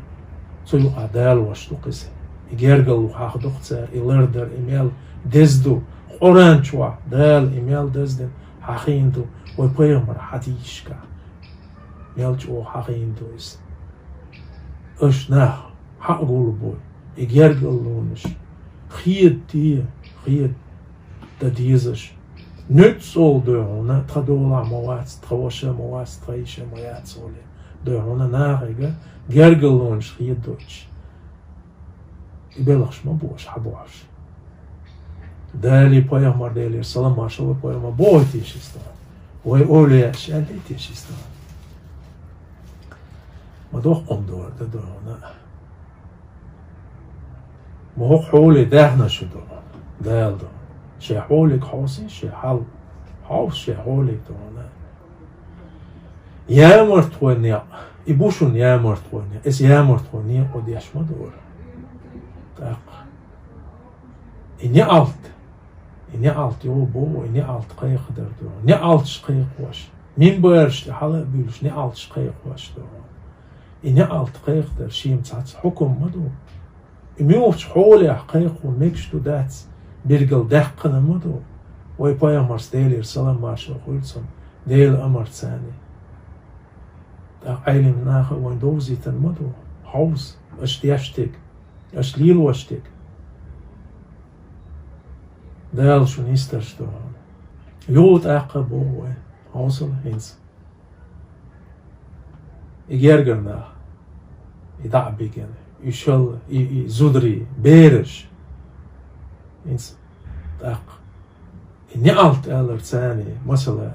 цу юкъахь далош ду-кх иза. И гергарло хьахадо-кх цара, и лардар, и мел деза ду, Къуръан чохь Дала и мел даздина хьахийна ду, вай пайхамаран хьадисашкахь мел чӀогӀа хьахийна ду иза. Аша нах хьа а гулбой, и гергарлонаш хеда де, хеда дан дезаш. Нуьцкъала ду хьуна, тхан долахь ма вац, тхан ваша ма вац, тхан йиша ма яц олий. Ду хьуна нахе гергарлонаш хедойтуш. И белхаш ма бу аша хьабохьуш. Дала, пайхамар, Делера салам-маршалла хуьлда, пайхамар бохуьйтийша иза тахана. Вай олияъаш аьллийтийша иза тахана. Ма доккха хӀума ду хӀара, дан ду хьуна. Ма хӀокху хьоле даьхна шу ду, Дала ду. Шайн хьоле хьовсий, шайн хьал хьовса, шайн хьоле ду хьуна. Ямарт вай некъ, и бу шуна ямарт вай некъ, иза ямарт вай некъо деш ма ду хӀара. ТӀаккха. И неӀалт, и неӀалт йо бу, и неӀалт кхайкхадар ду. НеӀалташ кхайкхош, минбараш тӀе хьала а буьйлуш, неӀалташ кхайкхош ду. И неӀалт кхайкхадар шен цхьацца хьукам ма ду. И муьлхачу хьолехь кхайкхо мегаш ду дац, билггал даьккхина ма ду. Вай пайхамарс, Делера салам-маршалла хуьлда цунна, Делан амарца царний. ТӀаккха Ӏелим наха а вайна довзийтина ма ду. Хьовса, аша деш дерг, аша лелош дерг. Дала шуна йистарш ду хьуна. Юха тӀаккха а боху вай, хьовсал хӀинца. И гергара нах, и дӀа а бигина, и шал, и, и зударий, бераш. ХӀинца тӀаккха. И неӀалт алар царний, масала.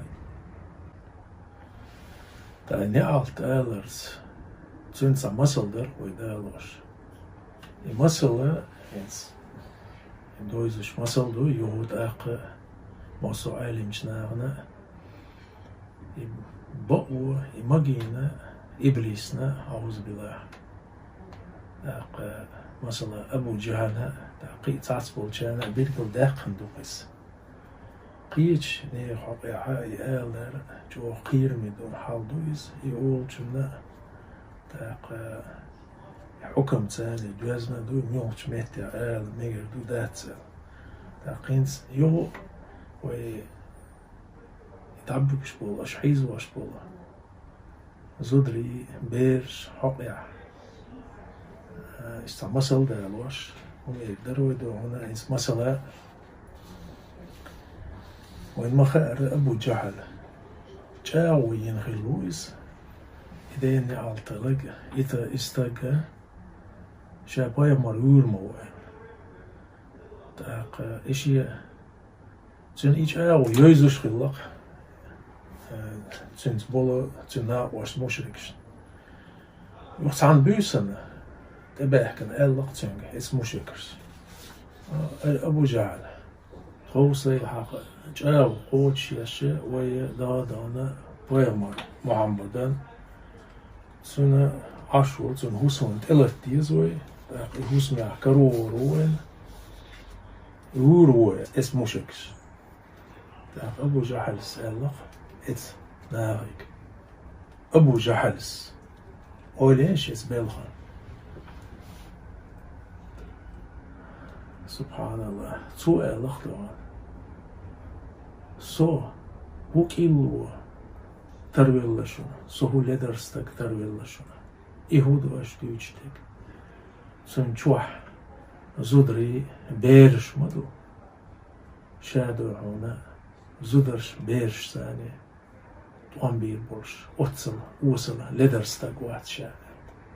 Ткъа и неӀалт аларца, цуьнца цхьа масал дара вай далош. И масала, хӀинца, и довзуш масал ду, юха тӀаккха а массо а Ӏелимчу нахана а, и бакъо, и магийна, иблисна, аӀузубиллахӀ. ТӀаккха, масала, Абу ЖахӀална, тӀаккха кхин а цхьацболчарна а билггал даьккхина ду иза. Кхечу нехан хьокъехь и алар чӀогӀа кхераме долу хьал ду иза, и олучунна а, ТӀаккха хьукам царна доьзна ду, муьлхачу метте ала мегар ду, дац аьлла. ТӀаккха хӀинца юха вай дӀабуьгуш болу, аша хьийзош болу зударий, бераш хьокъехь, а, иштта масал далош, хӀун эр дара вай ду хьуна, хӀинца масала, вайн ма хаьара Абу Джахьал. ЧӀагӀо йина хилла ву иза. И дена неӀалталаг, и та-, и стаг ша пайхамар вуьйр ма ву аьлла. ТӀаккха и шен, цуьнан и чӀагӀо йовзуш хилла-кх, э, цуьнца болу, цуьнан накъошна мушрикашна. Юха цхьаьна буьйсанна, тӀебаьхкина аьлла-кх цуьнга эцу мушрикаша: «Ай, Абу Джахьал, тховсай хьан чӀагӀо кхочушъеш вай дагадахана пайхамар Мухьаммадан, цуьнан Ӏаш ву, цуьнан хӀусамна тӀелата деза вай, тӀаккха и хӀусамехь карор ву вайна, вуьйр ву вай эцу мушрикаша». ТӀаккха Абу Джахьалс аьлла-кх эцу нахе: «Абу Джахьалс, ойла еш эцу белхан». СубхьаналлахӀ. Цо аьлла-кх тӀаккха: «Со хӀун кӀилло тарвелла шуна, со хӀун ледара стаг тарвелла шуна? И хӀун ду аша дуьйцуш дерг? Цуьнан чохь зударий, бераш ма ду. Ша ду хьуна зударш, бераш царна тӀом бийр болуш, оццул осала, ледара стаг вац ша»,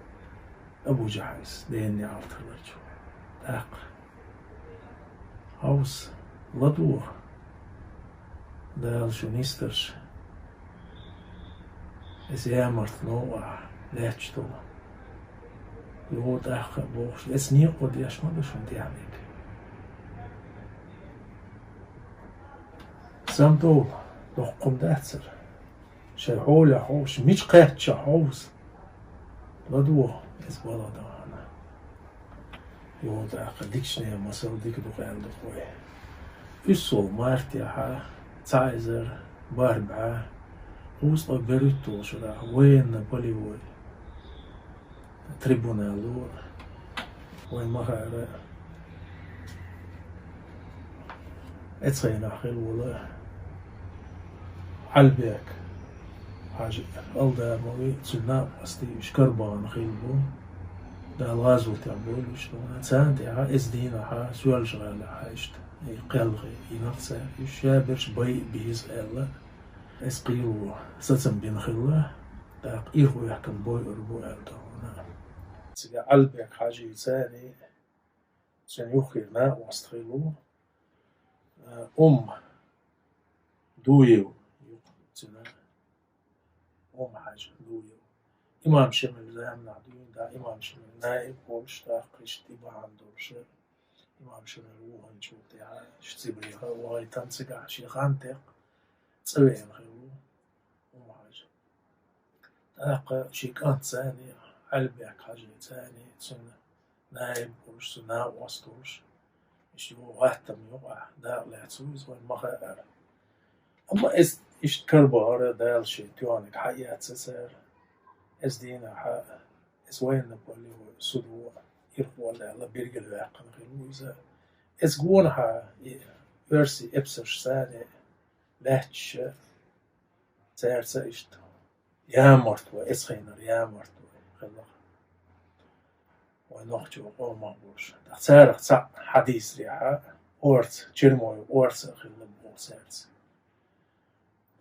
— аьлла Абу Джахьалс, дена неӀалт хиларчо. ТӀаккха хьовса, ладогӀа, Дала шу нисдарш, эцу ямарта новкъахь лаьтташ долу. Юха тӀаккха а бохуш, эцу некъо деш ма ду шуна тӀаьхьа мега. Самадовла, доккха хӀума дац хӀара. Шайн хьолехь хьовса, мича кхаьчча хьовса, ладогӀа эцу балха дахана. Юха тӀаккха дикачу нехан масал дика ду-кх аьлла ду-кх вай. УьссалгӀа мартехь, цхьа эзар бархӀ бӀе кхузткъе берхӀитталгӀа шарахь военно-полевой трибуналло, вайн ма хаьара, эцу хенахь хилла волу Ӏалбек-Хьаьжа Алдамови, цуьнан накъостий, уьш Карабахана хилла бу, Дала гӀазотехь бойла уьш. Царна тӀехь эцу дийнахь Соьлжа-ГӀалахь иштта и кхелхина йина-кх цара, уьш шаберш байа беза аьлла, эцу кхело сацам бина хилла, тӀаккха ирхъоьхкина бойур бу аьлла тахана. Цига Ӏалбек-Хьаьжица царний, цуьнан юххера накъост хилла ву, э, Умма Дуев, цуьнан Умма-Хьаьжа Дуев. Имам Шемалан заманахь дуьйна, да, имам Шемалан наиб волуш, тӀаккха иштта и бахьана долуш, имам Шемал вуханчул тӀаьхьа, иштта Сибрех вахийтина, цигахь шен хан тӀекхача цӀа веана хилла ву Умма-Хьаьжа. ТӀаккха шен кӀант царний, Ӏалбек-Хьаьжица царний, цуьнан наиб волуш, цуьнан накъост волуш, иштта юха гӀаттамна юкъахь дакъа лаьцна ву иза, вайн ма хаьара. Амма эцу иштта карабахара, Дала шен тоьхнарг хьаэцна цара. Эцу дийнахь, эцу военно-полевой судо ирхъолла аьлла, билгалваьккхина хилла ву иза. Эцу гонахь и оьрсийн эпсарш царний лаьтташ, цаьрца иштта ямарта вай, эцу хенара ямарта вай хилла-кх вайн нохчийн къомах болуш. ТӀаккха царах цхьаъ хьадийцарехь, орца, Чермоев орца а хилла боху цаьрца.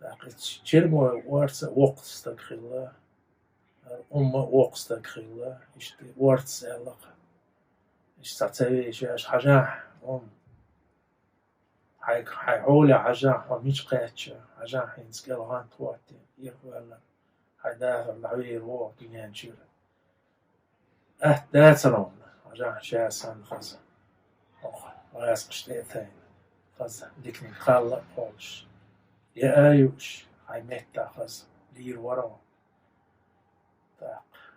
ТӀаккха и Чермоев орца воккха стаг хилла, Умма воккха стаг хилла, иштта орца аьлла-кх. Иштта цхьа ца вешаш, хьажахь, Умма. Хьайн, хьайн хьоле хьажахь, хьо мича кхаьчча, хьажахь, хӀинца кӀел гӀант хӀоттийна, ирхъоьллина, хьайн дахар дӀавер вогӀу дуьнен чуьра. Атта дацара хьуна, хьажахь, ша санна хаза, хӀокху гӀазкхашна тӀе а тайна, хаза диканиг кхалла а кхоллуш, яа а юуш, хьайн меттахь хаза лийр вара хьо. ТӀаккха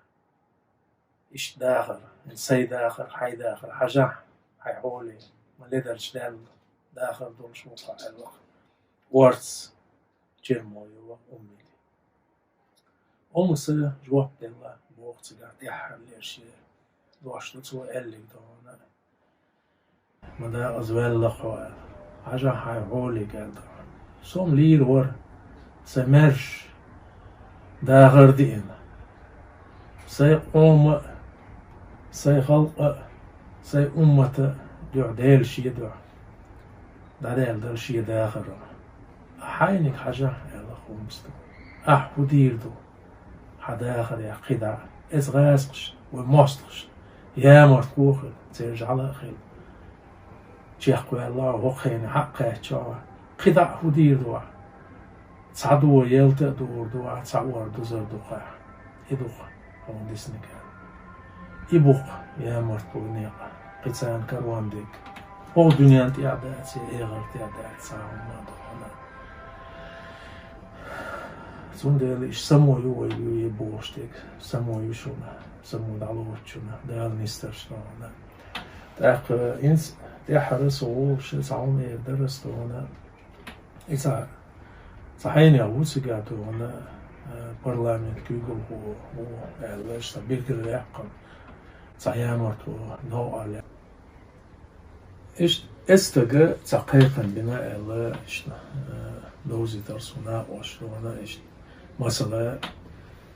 иштта дахар, сайн дахар, хьайн дахар хьажахь, хьайн хьоле, ма ледарчу Далла дахар долуш ву-кх хьо аьлла-кх орца Чермоева Уммина. Уммас жоп делла: Вокху цигахь тӀаьххьарлера шен дош ду цо аьллиг догӀана. Ма дакъаза ваьлла хьо аьлла. Хьажахь хьайн хьоле аьлла догӀана. Со-м лийр вара, сайн маьрша дахар диъна. Сайн къома а, сайн халкъа а, сайн уммата а дуьхьа Дела шен дуьхьа дӀадаьлла дара шен дахар. Хьайниг хьажахь аьлла хӀуманаш ду. Ахь хӀун дийр ду? Хьан дахарехь кхидӀа а, эцу гӀазкхашна, вайн мостагӀашна ямартло хила, церан жӀаьла а хила. Чекхваьлла хьо, хӀокху хенахь хьа а кхаьчча хьо, кхидӀа а хӀун дийр ду ахь? Цхьа дон ялта а дуур ду ахь, цхьа ор дузар ду-кх ахь. И ду-кх хьуна диснарг аьлла. И бу-кх ямартло некъа, кхин царна карон дерг. ХӀокху дуьненна тӀехь а дац, я эхарта тӀехь а дац, цхьа хӀума а ду хьуна. Цундела иштта само ю вай, ю е бохуш дерг, само ю шуна, само дӀалоцу шуна, Дала нисдарш ду хьуна. ТӀаккха хӀинца тӀаьххьара со волуш цхьа хӀума эр дара ас ду хьуна. И цхьа, цхьа хьенех ву цигахь ду хьуна, э, парламент куьйгалхо ву аьлла, иштта билгалваьккхина, цхьа ямартло новкъарло. Иштта эцу стага цхьа кхайкхам бина аьлла, иштта, э, довзийтар суна накъош ду хьуна, иштта. Масала,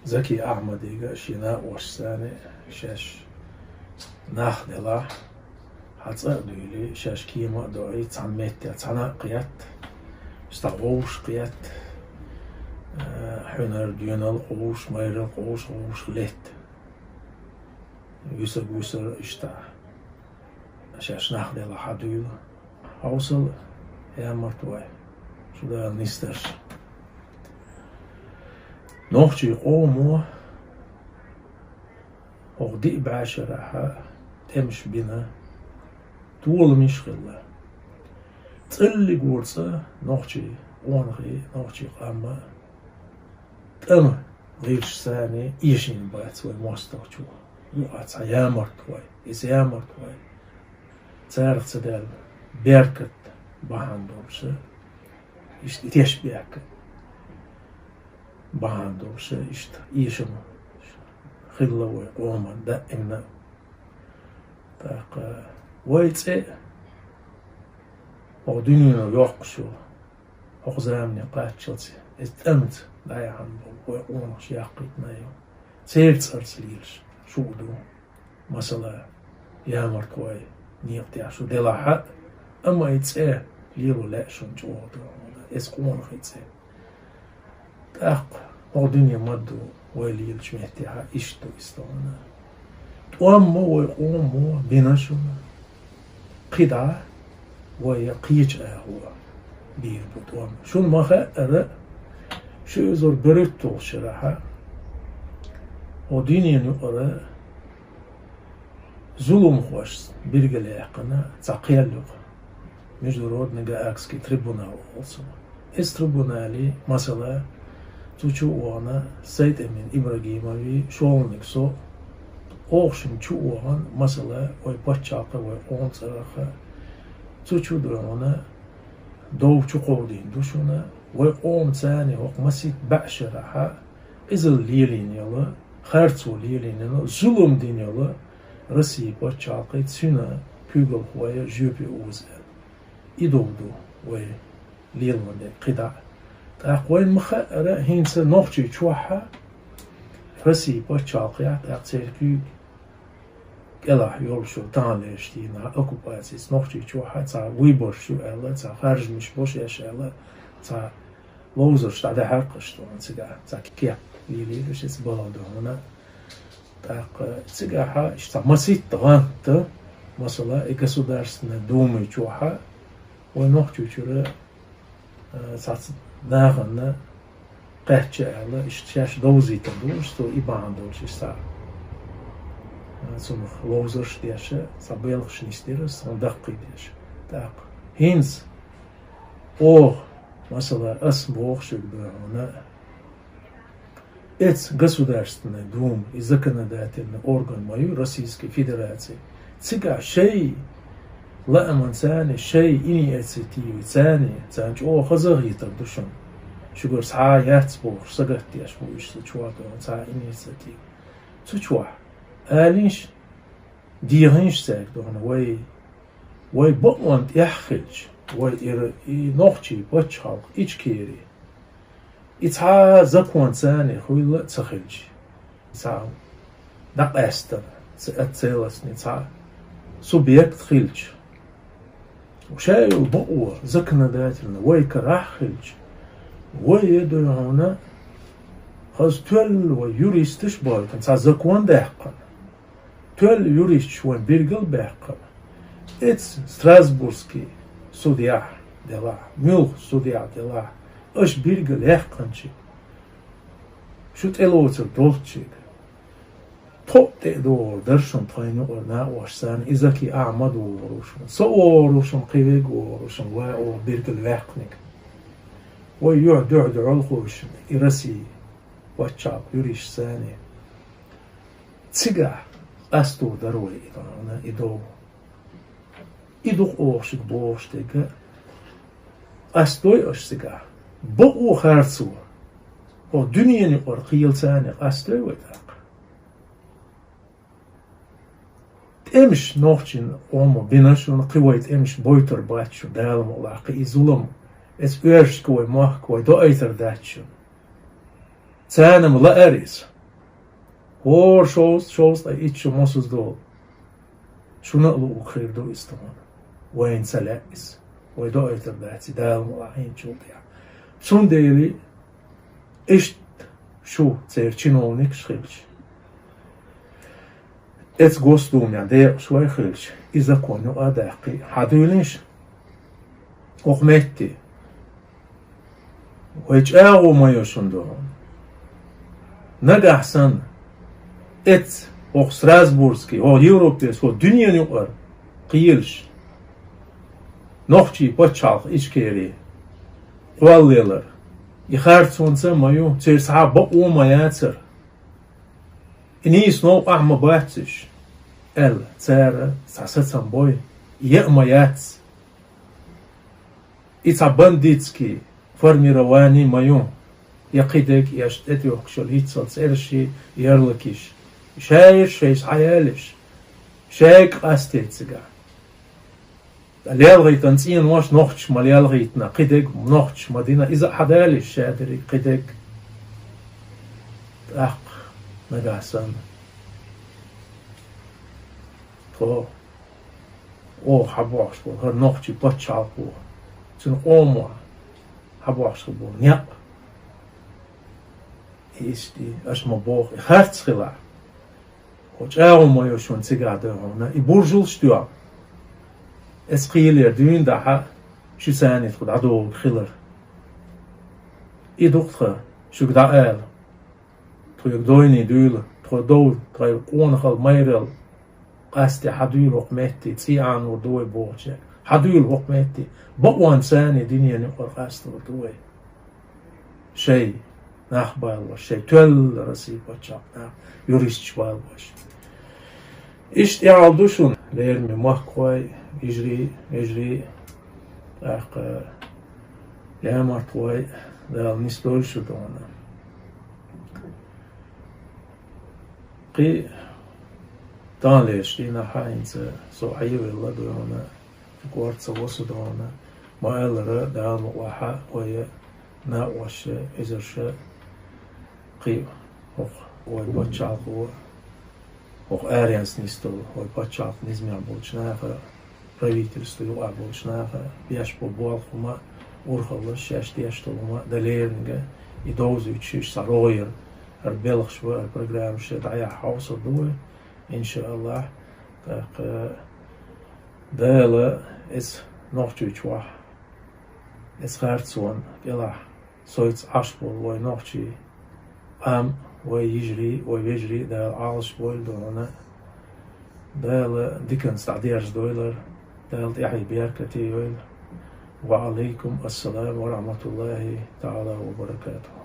Заки Ахьмадига а, шен накъошца а шаьш нах делахь, хьан цӀа а дуьйли, шаьш кема а доӀий, цхьана метте цхьана а кхетта, стаг вовшах кхетта, э, хьуьнар, доьналла кховш, майралла кховш, вовшах летта. Вуьсург вуьсур иштта. Шаьш нах делахь хьан дуьйла. Хьовсал, ямарт вай. Шу Дала нисдарш. Нохчийн къомо хӀокху диъ бӀешарахь тӀемаш бина, толамаш хилла. ЦӀиллиг ву цкъа нохчийн къонахий, нохчийн къам а тӀама гӀирсашца эшийна бац вай мостагӀчо. Юкъа цхьа ямарт вай, иза ямарт вай. Царах ца даьлла беркат бахьана долуша, иштта тешнабехк бахьана долуша, иштта эшам хилла вай къоман даимна. ТӀаккха вай цӀе а хӀокху дуьнено йоккхуш йолу, хӀокху замане кхаччалц иза тӀамца дӀаяхьна болу вай къонахаша яккхийтина ю. Церан цӀарца лелаш шу а ду. Масала, ямарт вай некъа тӀехь шу делахь а, амма и цӀе лело лаьа шуна чӀогӀа ду, иза къонахий цӀе. ТӀаккха хӀокху дуьне ма ду, вай лелачу меттехь иштта ду иза ду хьуна. ТӀом ма вай къомо бина шуна. КхидӀа вай я кхечу агӀо бийр бу тӀом. Шуна ма-хаъара, ши эзар берхӀитталгӀачу шарахь хӀокху дуьненан юкъара зуламхошца билгалъяьккхина цхьа кхел ю-кх, Международный Гаагский трибунал олу цунах. Иза трибунали, масала, цу чу а вахана СайтӀимин Ибрагимови, шолгӀаниг со, оха шуна чу а вахана, масала, вай пачхьалкха, вай къоман цӀарах а, цу чу а вахана, дов чу кховдийна ду шуна, вай къомаца хӀокху масийтта бӀешарахь къизалла лелийна йолу, харцо лелийна йолу, зулам дина йолу Россин пачхьалкхе, цуьнан куьйгалхоша жоьпе оза аьлла. И дов ду вай лело дерг кхидӀа а. ТӀаккха вайна ма-хаъара, хӀинца Нохчийчохь а, Россин пачхьалкхехь а, тӀаккха церан куьйга кӀелахь йолуш йолу таханлерчу дийнахь оккупацица Нохчийчохь а цхьа выбораш ю аьлла, цхьа харжамаш бо шаьш аьлла, цхьа ловзарш дӀадаьхьира-кх аша тхуна цигахь, цхьа кеп лелийра аша иза балха ду хьуна. ТӀаккха цигахь иштта цхьа масийтта гӀанта, масала, и Государственная Дума чохь а, вай Нохчийчуьра, а, цхьацца нахана кхаьчча аьлла, иштта шаьш довзийтар ду, иштта и бахьана долуш, иштта цхьа, а, цунах ловзарш а деш, цхьа белхаш нисдира, цунах даккхий деш. ТӀаккха хӀинца оха, масала, ас боху шуьга, ду хьуна, эцу Государственная Дума, и законодательный орган ма ю Российской Федерации. Цигахь шайн лааман царна, шайн инициативаца царна, царна чӀогӀа хаза а хетар ду шуна. Шуьгара схьа а яц бохуш, сагатдеш бу уьш, сан чохь а ду хьуна цхьа инициатива. Цу чохь алийша, дехийша цаьрга дохна вай, вай бакъонан тӀехь хилча, вай ира и нохчий пачхьалкх Ичкери. И цхьа а законца царна хуьлла а ца хилча, цхьа дӀакъаьстина, ца-, целостный цхьа субъект хилча, ша йолу бакъо законодательно вай карахь хилча, вай, я дуй хьуна, хаза тоьлла вай юристаш бойтан, цхьа закон даьккхина. Тоьлла юристаш вайн биргал баьккхина. Эцу Страсбургский судьяхь делахь, муьлхха судьяхь делахь, аша биргал яьккхинчиг, шу тӀелоцург долччиг, тхо а тӀе а догӀур дара шуна тхайна юкъара накъосташна, и закон ахь ма догӀур ву шуна. Со а вогӀур ву шуна, кхин верг а вогӀур ву шуна, вай оха биргал ваьккхинарг. Вай юьхь дуьхьал дуьхьал ховшина, и Россия пачхьалкх юристаш санна. Цигахь къастор дара вай и дов. И ду-кх оха шуьга бохуш дерг а, къастадой аша цигахь? Бакъо харцо, хӀокху дуьненан юкъара кхелаца къастадой вай тӀаккха? ТӀемаш нохчийн къомо бина шуна, кхин вай тӀемаш бойтур бац шуна, Дала мукъалахь, кхин и зулам, эцу оьрсашка вай мохк вай доуьйтур дац шуна. Царна-м лаьара иза. ХӀора шовзткъа, шовзткъе итт шо мосазза долу. Шуна а луург хир ду иза тхуна. Вайна ца лаьа иза. Вай доуьйтур дац и Дала мукъалахь хӀинцачул тӀаьхьа. Цундела иштта шу церан чиновникаш хилча, эцу Госдумехь декъаш вай хилча, и закон юкъа а даьккхий, хьадуьйлийша хӀокху метте. Вай чӀагӀо ма йо шуна ду. Нагахь санна, эцу хӀокху Страсбургский, хӀокху Европе, хӀокху дуьненан юкъара кхелаш, нохчийн пачхьалкх Ичкери кхоллаялар, и харцонца а ма ю, церан цхьа а бакъо а ма яцара. И нийса новкъахь а ма бац уьш, аьлла, цара цхьа сацам бой, и а ма яц. И цхьа бандитский формирование а ма ю, я кхидерг, я аша тӀетоьхкуш йолу йиццалц цӀераш, ярлыкаш. Шайра шайца хьаялийша, шайга къастийта цигахь. ТӀаккха лелхийтина цӀенош нохчаша ма лелхийтина, кхидерг нохчаша ма дина, иза а хьадалийша ша дерриг, кхидерг. ТӀаккха нагахь санна, тхо, оха хьабохьуш болу хӀара нохчийн пачхьалкхо, цуьнан къомо хьабохьуш хир болу некъ, и иштта, аша ма боху, и харц хилахь. Хьо чӀагӀо ма йо шуна цигахь, дуй хьуна, и буржалш а тоьхна, эцу кхелера дуьйна дахьа, шуьца царна тхо дӀадогӀург хилар. И ду-кх тхан шуьга дӀаала. Тхоьга дойне дуьйла, тхо дов, тхайн къонахалла, майралла къасте хьадуьйла хӀокху метте, цӀий Ӏанор ду вай бохучаьрга. Хьадуьйла хӀокху метте, бакъонца царна дуьненан юкъара къастор ду вай. Шайн нах балош, шайн тоьлла Россия пачхьалкх нах, юристаш балош. Иштта тӀаьхьа ду шуна, лераме махкахой, йижарий, вежарий, тӀаккха лаьмартхой, Дала нисдойла шу тахана. Кхин таханлерчу дийнахь хӀинца со хьевелла, дуй хьуна, корта ца во со, дуй хьуна, ма-аллара, Дала мукъалахь, вай накъосташа, эзарша, кхин хӀокху вай пачхьалкхо, хӀокху аренца нисдолу вай пачхьалкх низамехь болчу наха, правительство юкъахь болчу наха беш болу болх хӀума, урхаллаш шаьш деш долу хӀума дан леринга, и довзуьйтуш уьш цхьа рогӀера, хӀара белхаш бан, хӀара программаш дӀаяхьа хьовсур ду вай, иншааллахь. ТӀаккха Дала эцу Нохчийчохь, эцу харцонна кӀелахь, соьца Ӏаш болу вай нохчий къам, вай йижарий, вай вежарий Дала Ӏалашбойла, дуй хьуна, Дала диканца дӀадерзадойла, Дала тӀаьхье беркате йойла. Ва Ӏалайкум ассалам ва рахьматуллахӀи таӀала ва баракатухӀ.